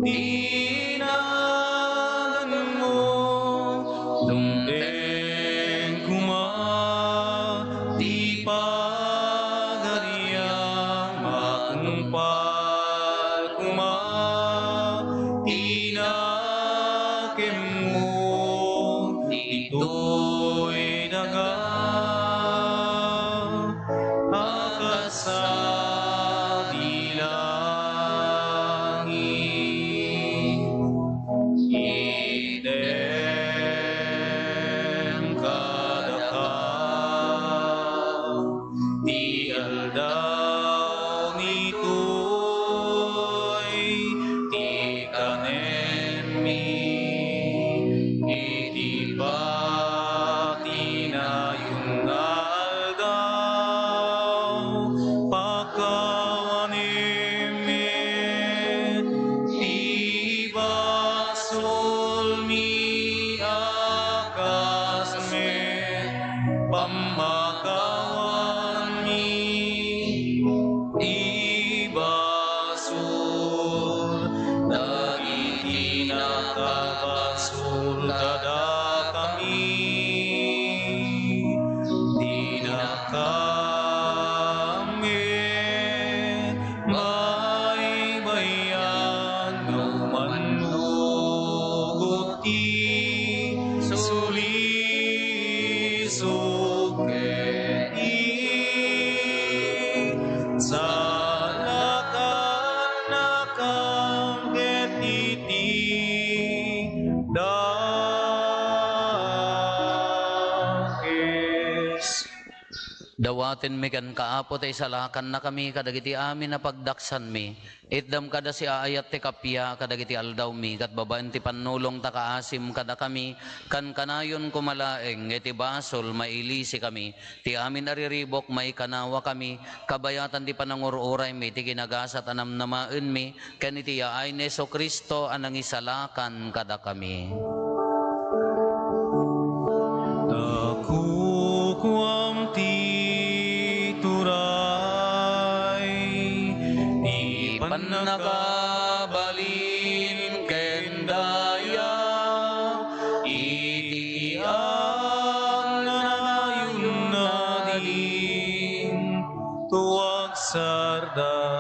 ti naganmo, dumteng koma ti pagariam, matungpal koma ti nakemmo ditoy daga a kas sadi langit. Item kadaka ti aldaw nito. Dawatenmi kenka, Apo, ta isalakannakami kadagiti amin a pagdaksanmi. Itdam kada siaayat ti kappia kadagiti aldawmi, ket babaen ti pannulongta, kaasim kadakami, kankanayon koma laeng nga iti basol, mailisikami. Ti amin a riribuk, maikanawakami, kabayatan ti panangur-uraymi, ti kinagasat a namnamaenmi, ken iti yaay ni Jesu-Cristo a nangisalakan kadakami. Ta kukuam ti turay, ti pannakabalin ken daya, iti agnanayon nadin tuagsarday.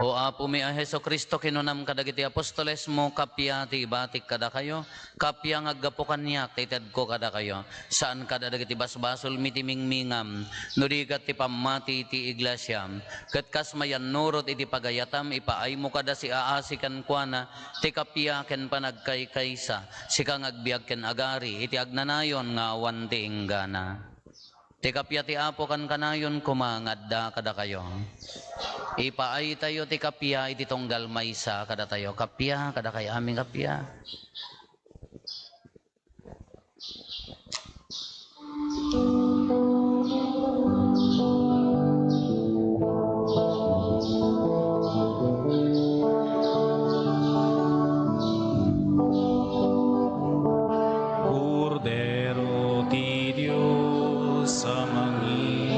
O Apomi a Jesu-Cristo, kinunam kadagiti apostolesmo, kappia ti ibatik kadakayo, kappia nga aggapu kaniak ti itedko kadakayo. Saan kadagiti basbasolmi ti mingmingam, no di ket ti pammati ti iglesiam. Ket kas mayannurot iti pagayatam, ipaaymo kada siaasi kenkuana ti kappia ken panagkaykaysa, sika nga agbiag ken agari iti agnanayon nga awan ti inggana. Ti kappia ti Apo kankanayon koma nga adda kadakayo. Ipaaytayo ti kappia iti tunggal maysa kadatayo. Kappia, kadakayo amin kappia. Kordero ti Dios a mangi-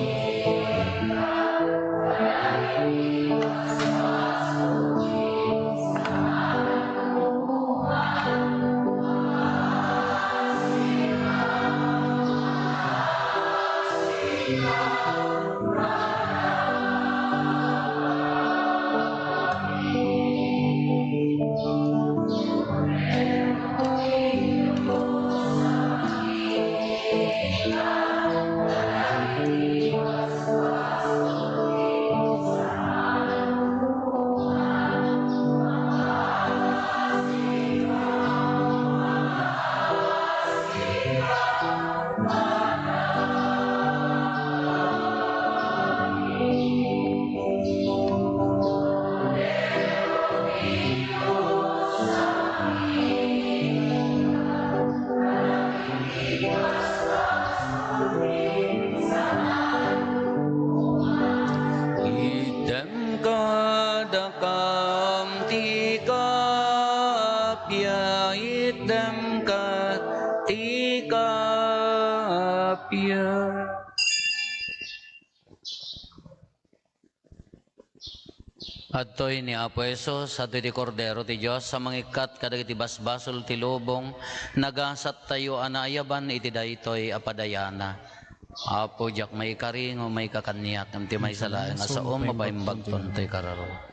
Itdem kadakam ti kappia, itdem kad ti kappia. Adtoy ni Apo Jesus, adtoy ti Kordero ti Dios a mangikkat kadagiti basbasol ti lubong, nagasattayo a naayaban iti daytoy a padayana. Apo, diak maikari nga umayka kaniak, ngem ti maysa laeng a saom, mapaimbagton ti kararua.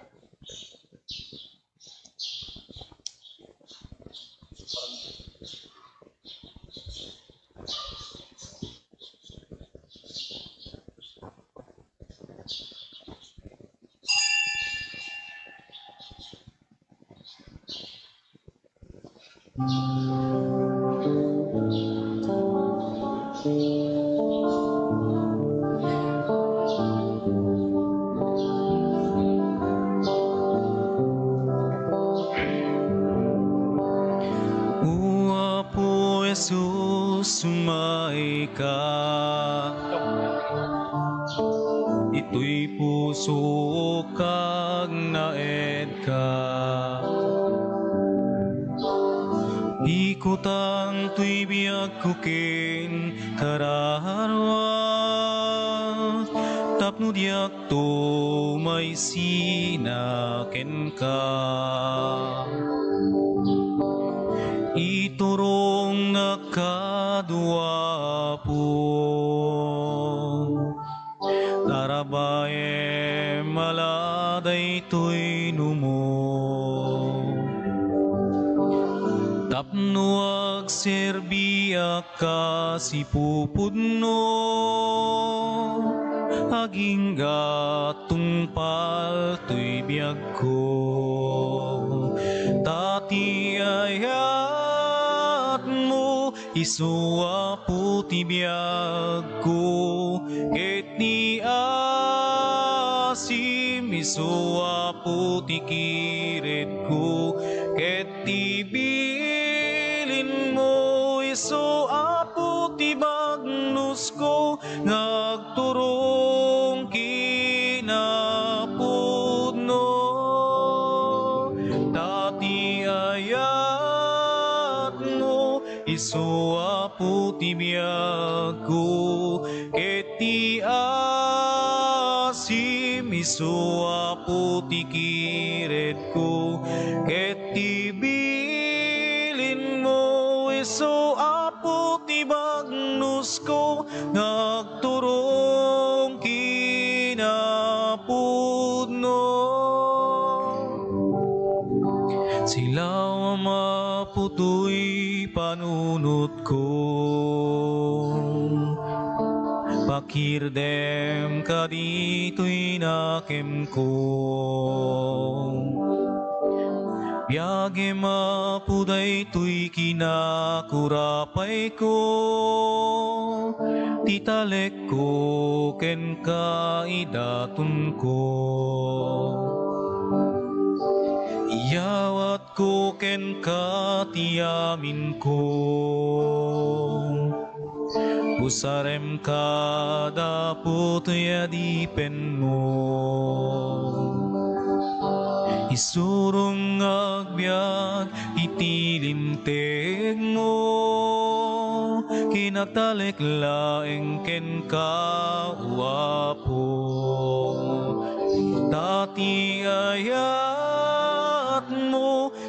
O Apo Jesus, umayka. Ditoy pusok agnaedka. Ikutang toy biagko ken kararua, tapno diakto maisina kenka. Iturongnak kano, Apo. Tarabaem a la daytoy numo, tapno agserbiak kas ipupudno, agingga tungpal toy biagko. Ta ti ayatmo, isu Apo ti biagko, ket ti isu, Apo, ti kiredko, ket ti bilinmo, isu, Apo, ti bagnusko, nga agturong kinapudno. Ta ti ayatmo, isu, Apo, ti biagko, ket ti asim, isu, Apo, ti kiredko, ket ti bilinmo, isu, Apo, ti bagnusko, nga agturong kinapudno. Silawam, Apo, toy panunotko. Pakirdem kaditoy nakemko. Biagem, Apo, daytoy kinakurapayko. Ti talekko kenka, idatonko. Iyawatko kenka ti aminko. Usarem kada putoy a dipenmo. Isurong nga agbiag iti limtegmo, kinatalek laeng kenka, O Apo. Ta ti ayatmo,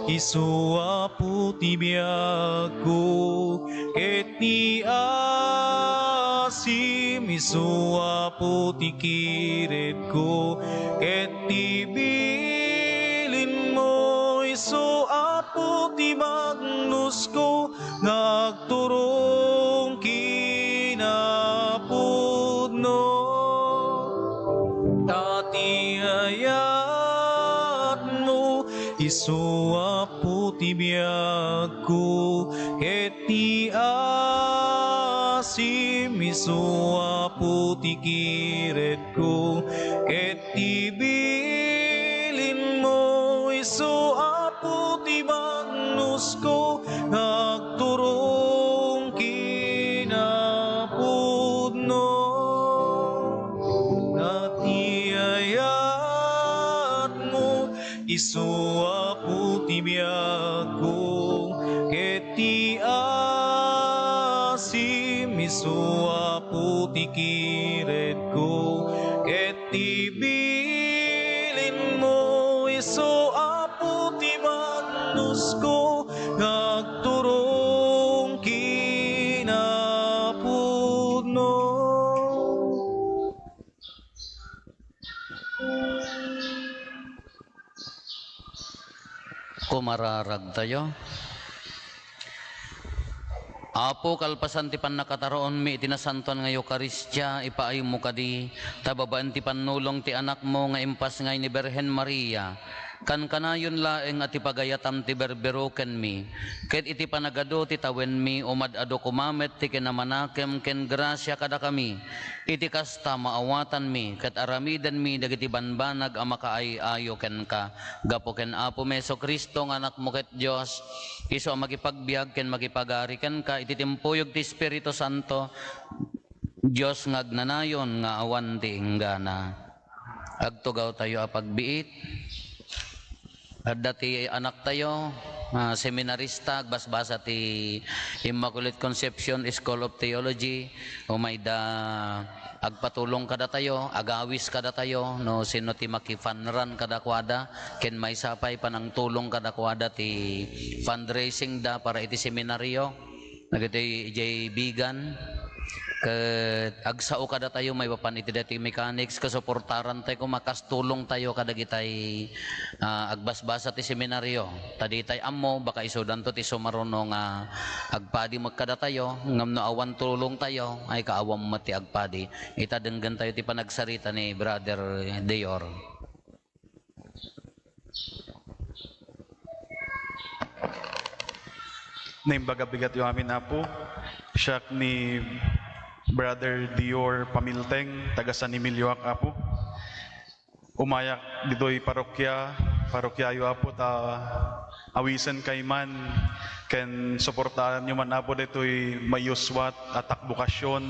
isu, Apo, ti biagko, ket ti asim, isu, Apo, ti kiredko, ket ti bilinmo, isu, Apo, ti bagnusko, nga agturong kinapudno. Ta ti ayatmo, isu, Apo, ti biagko, ket ti asim, isu, Apo, ti kiredko, ket ti bilinmo, isu, Apo, ti bagnusko, nga agturong kinapudno. Ta ti ayatmo, isu, Apo, ti biagko, ket ti asim, isu, Apo, ti kiredko, ket ti bilinmo, isu, Apo, ti bagnusko, nga agturong kinapudno. Kumararagtayo. Apo, kalpasan ti pannakataruonmi iti nasantoan nga Eukaristia, ipaaymo kadi, ta babaen ti pannulong ti Anakmo nga impasngay ni Birhen Maria, kankanayon laeng a ti pagayatam ti berberukenmi, ket iti panagadu ti tawenmi, umad-adu koma met ti kinamanakem ken grasia kadakami. Iti kasta, maawatanmi ket aramidenmi dagiti banbanag a makaay-ayo kenka. Gapu ken Apomi Jesu-Cristo nga Anakmo ket Dios, isu a makipagbiag ken makipagari kenka iti timpuyog ti Espiritu Santo, Dios nga agnanayon nga awan ti inggana. Agtugawtayo a pagbiit. Adda ti anaktayo, ah, seminarista, agbasbasa ti Immaculate Conception School of Theology, umayda agpatulong kadatayo, agawis kadatayo, no sino ti makipanran kadakuada, ken maysa pay panangtulong kadakuada ti fundraising da para iti seminaryo. Dagiti idiay Vigan, ket agsao kadatayo maipapan iti daytoy mechanics, kasuportarantayo koma, kastulongtayo kadagitay, ah, agbasbasa ti seminaryo. Ta ditay ammo, baka isudanto ti sumaruno nga agpadi met kadatayo, ngem no awan tulongtayo, ay kaawam met ti agpadi. Ita, denggentayo ti panagsarita ni Brother Dior. Naimbag a bigatyo amin, Apo. Siak ni Brother Dior Pamilteng, taga San Emilioak, Apo. Umayak ditoy parokya, parokya'yo, Apo, ta awisen kay man ken suportaanyo man, Apo, ditoy mayuswat a takbokasyon,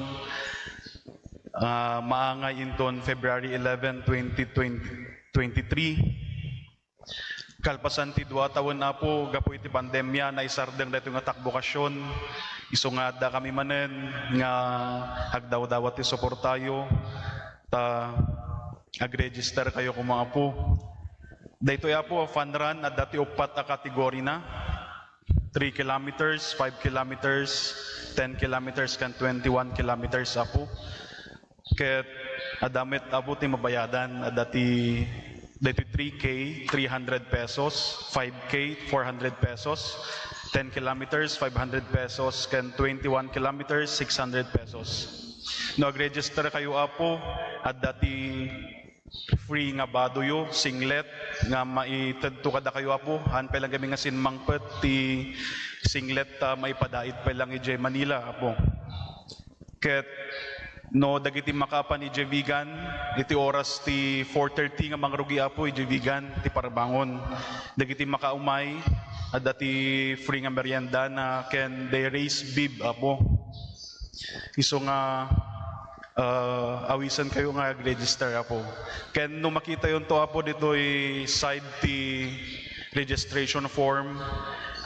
ah, maangay inton February eleven, twenty twenty, twenty-three. Kalpasan ti dua a tawen, Apo, gapu iti pandemia, naisardeng daytoy nga takbokasyon. Isu nga adda kami manen nga agdawdawat ti suportayo, ta agregister kayo koma, Apo. Daytoy, Apo, a fun run, adda ti uppat a kategorina. Three kilometers, five kilometers, ten kilometers, ken twenty-one kilometers, Apo. Ket adda met, Apo, ti mabayadan. Adda ti, daytoy three K, three hundred pesos, five K, four hundred pesos, ten kilometers, five hundred pesos, ken twenty-one kilometers, six hundred pesos. No agregister kayo, Apo, adda ti free nga badoyo, singlet, nga maitedto kadakayo, Apo. Haan pay lang kami nga simmangpet ti singlet ta maipadait pay lang idiay Manila, Apo. Ket no dagiti makaapan idiay Vigan, iti oras ti four thirty nga mangrugi, Apo, idiay Vigan ti parbangon. Dagiti makaumay, adda ti free nga merienda na ken they raise bib, Apo. Isu nga, ah, awisen kayo nga ag-register, Apo. Ken no makitayonto, Apo, ditoy side ti registration form,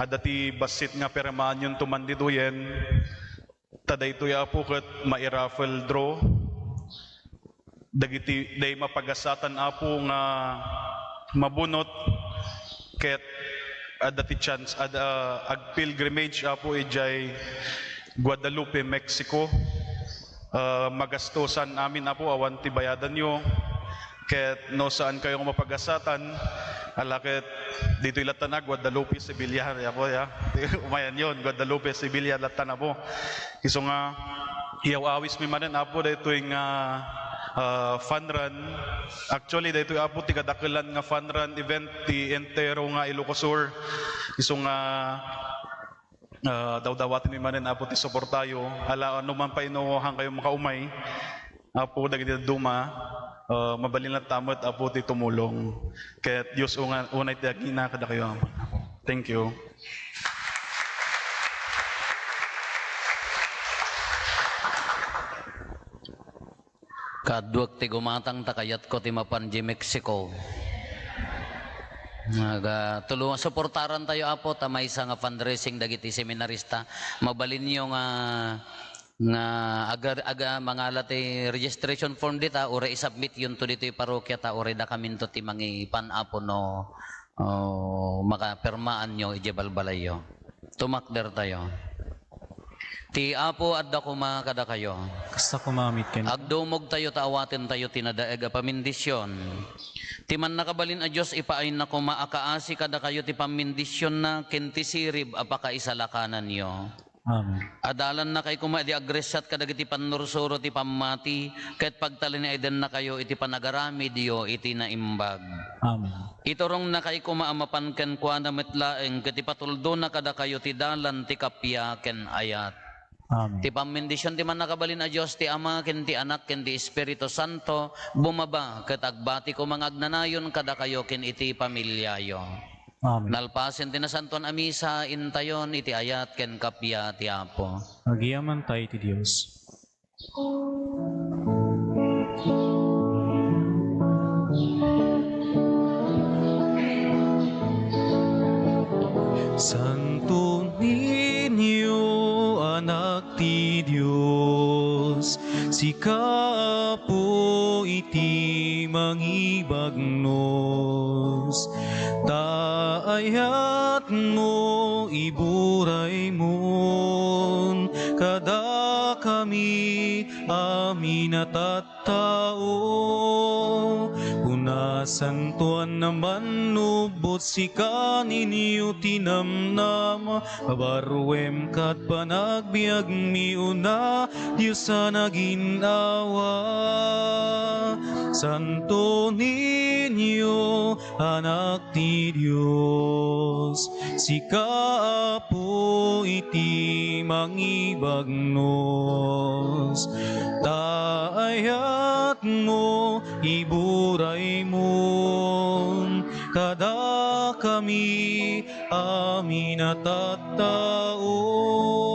adda ti bassit nga pirmaanyon to man ditoyen. Ta daytoy, Apo, ket mai-raffle draw. Dagiti, day mapagasatan, Apo, nga mabunot ket adda ti chance, adda, ag-pilgrimage, Apo, idiay Guadalupe, Mexico. Ah, magastosan amin, Apo, awan ti bayadanyo. Ket no saan kayo nga mapagasatan, ala ket ditoy latta na, Guadalupe, Sevilla, ya, Apo, ya. Umayanyon, Guadalupe, Sevilla latta na, Apo. Isu nga, iyaw-awis mi manen, Apo, daytoy nga, ah, fun run. Actually, daytoy, Apo, ti kadakelan nga fun run event ti entero nga Ilocos Sur. Isu nga, ah, dawdawaten mi manen, Apo, ti suportayo. Ala, ano man pay no han kayo makaumay, Apo, dagiti dadduma, ah, mabalin latta met, Apo, ti tumulong. Ket Dios una-, unay ti agina kadakayo, Apo. Thank you. Kaduak ti gumatang ta kayatko ti mapan di Mexico. Naga-, tulungan, suportaran tayo, Apo, ta maysa nga fundraising dagiti seminarista. Mabalinyo nga, nga aga-, aga-, mangala ti registration form dita, uray isubmit yun to ditoy parokya ta uray dakaminto ti mangipan, Apo, no, o, makapirmaanyo idiay balbalayyo. Tumakder tayo. Ti Apo adda koma kadakayo. Kasta koma met kenka. Agdumog tayo ta awaten tayo ti nadaeg a pamindisyon. Ti Mannakabalin a Dios, ipaayna koma a kaasi kadakayo ti pammindisionna ken ti sirib a pakaisalakananyo. Amen. Adalanna kay koma idi agressat kadagiti pannursuro ti pammati, ket pagtalinaedennakayo iti panagaramidyo iti naimbag. Amen. Iturongna kay koma a mapan kenkuana met laeng ket ipatuldona kadakayo ti dalan ti kappia ken ayat. Amen. Ti pammindision ti Mannakabalin a Dios, ti Ama, ken ti Anak, ken ti Espiritu Santo, bumaba ket agbati koma nga agnanayon kadakayo ken iti familiayo. Amen. Nalpasen ti nasantoan a misa, intayon iti ayat ken kappia ti Apo. Agyamankay ti Dios. Santo Niño, Anak ti Dios, sika, Apo, iti mangibagnos, ta ayatmo, iburaymon kadakami amin a tattao. Punasantoan a mannubot, sika, Niño, ti namnama, abarruem kat panagbiagmi, una Dios a nagin-awa. Santo Niño, Anak ti Dios, sika, Apo, iti mangibagnos, ta ayatmo, ibu- Uraymon kadakami amin a tattao.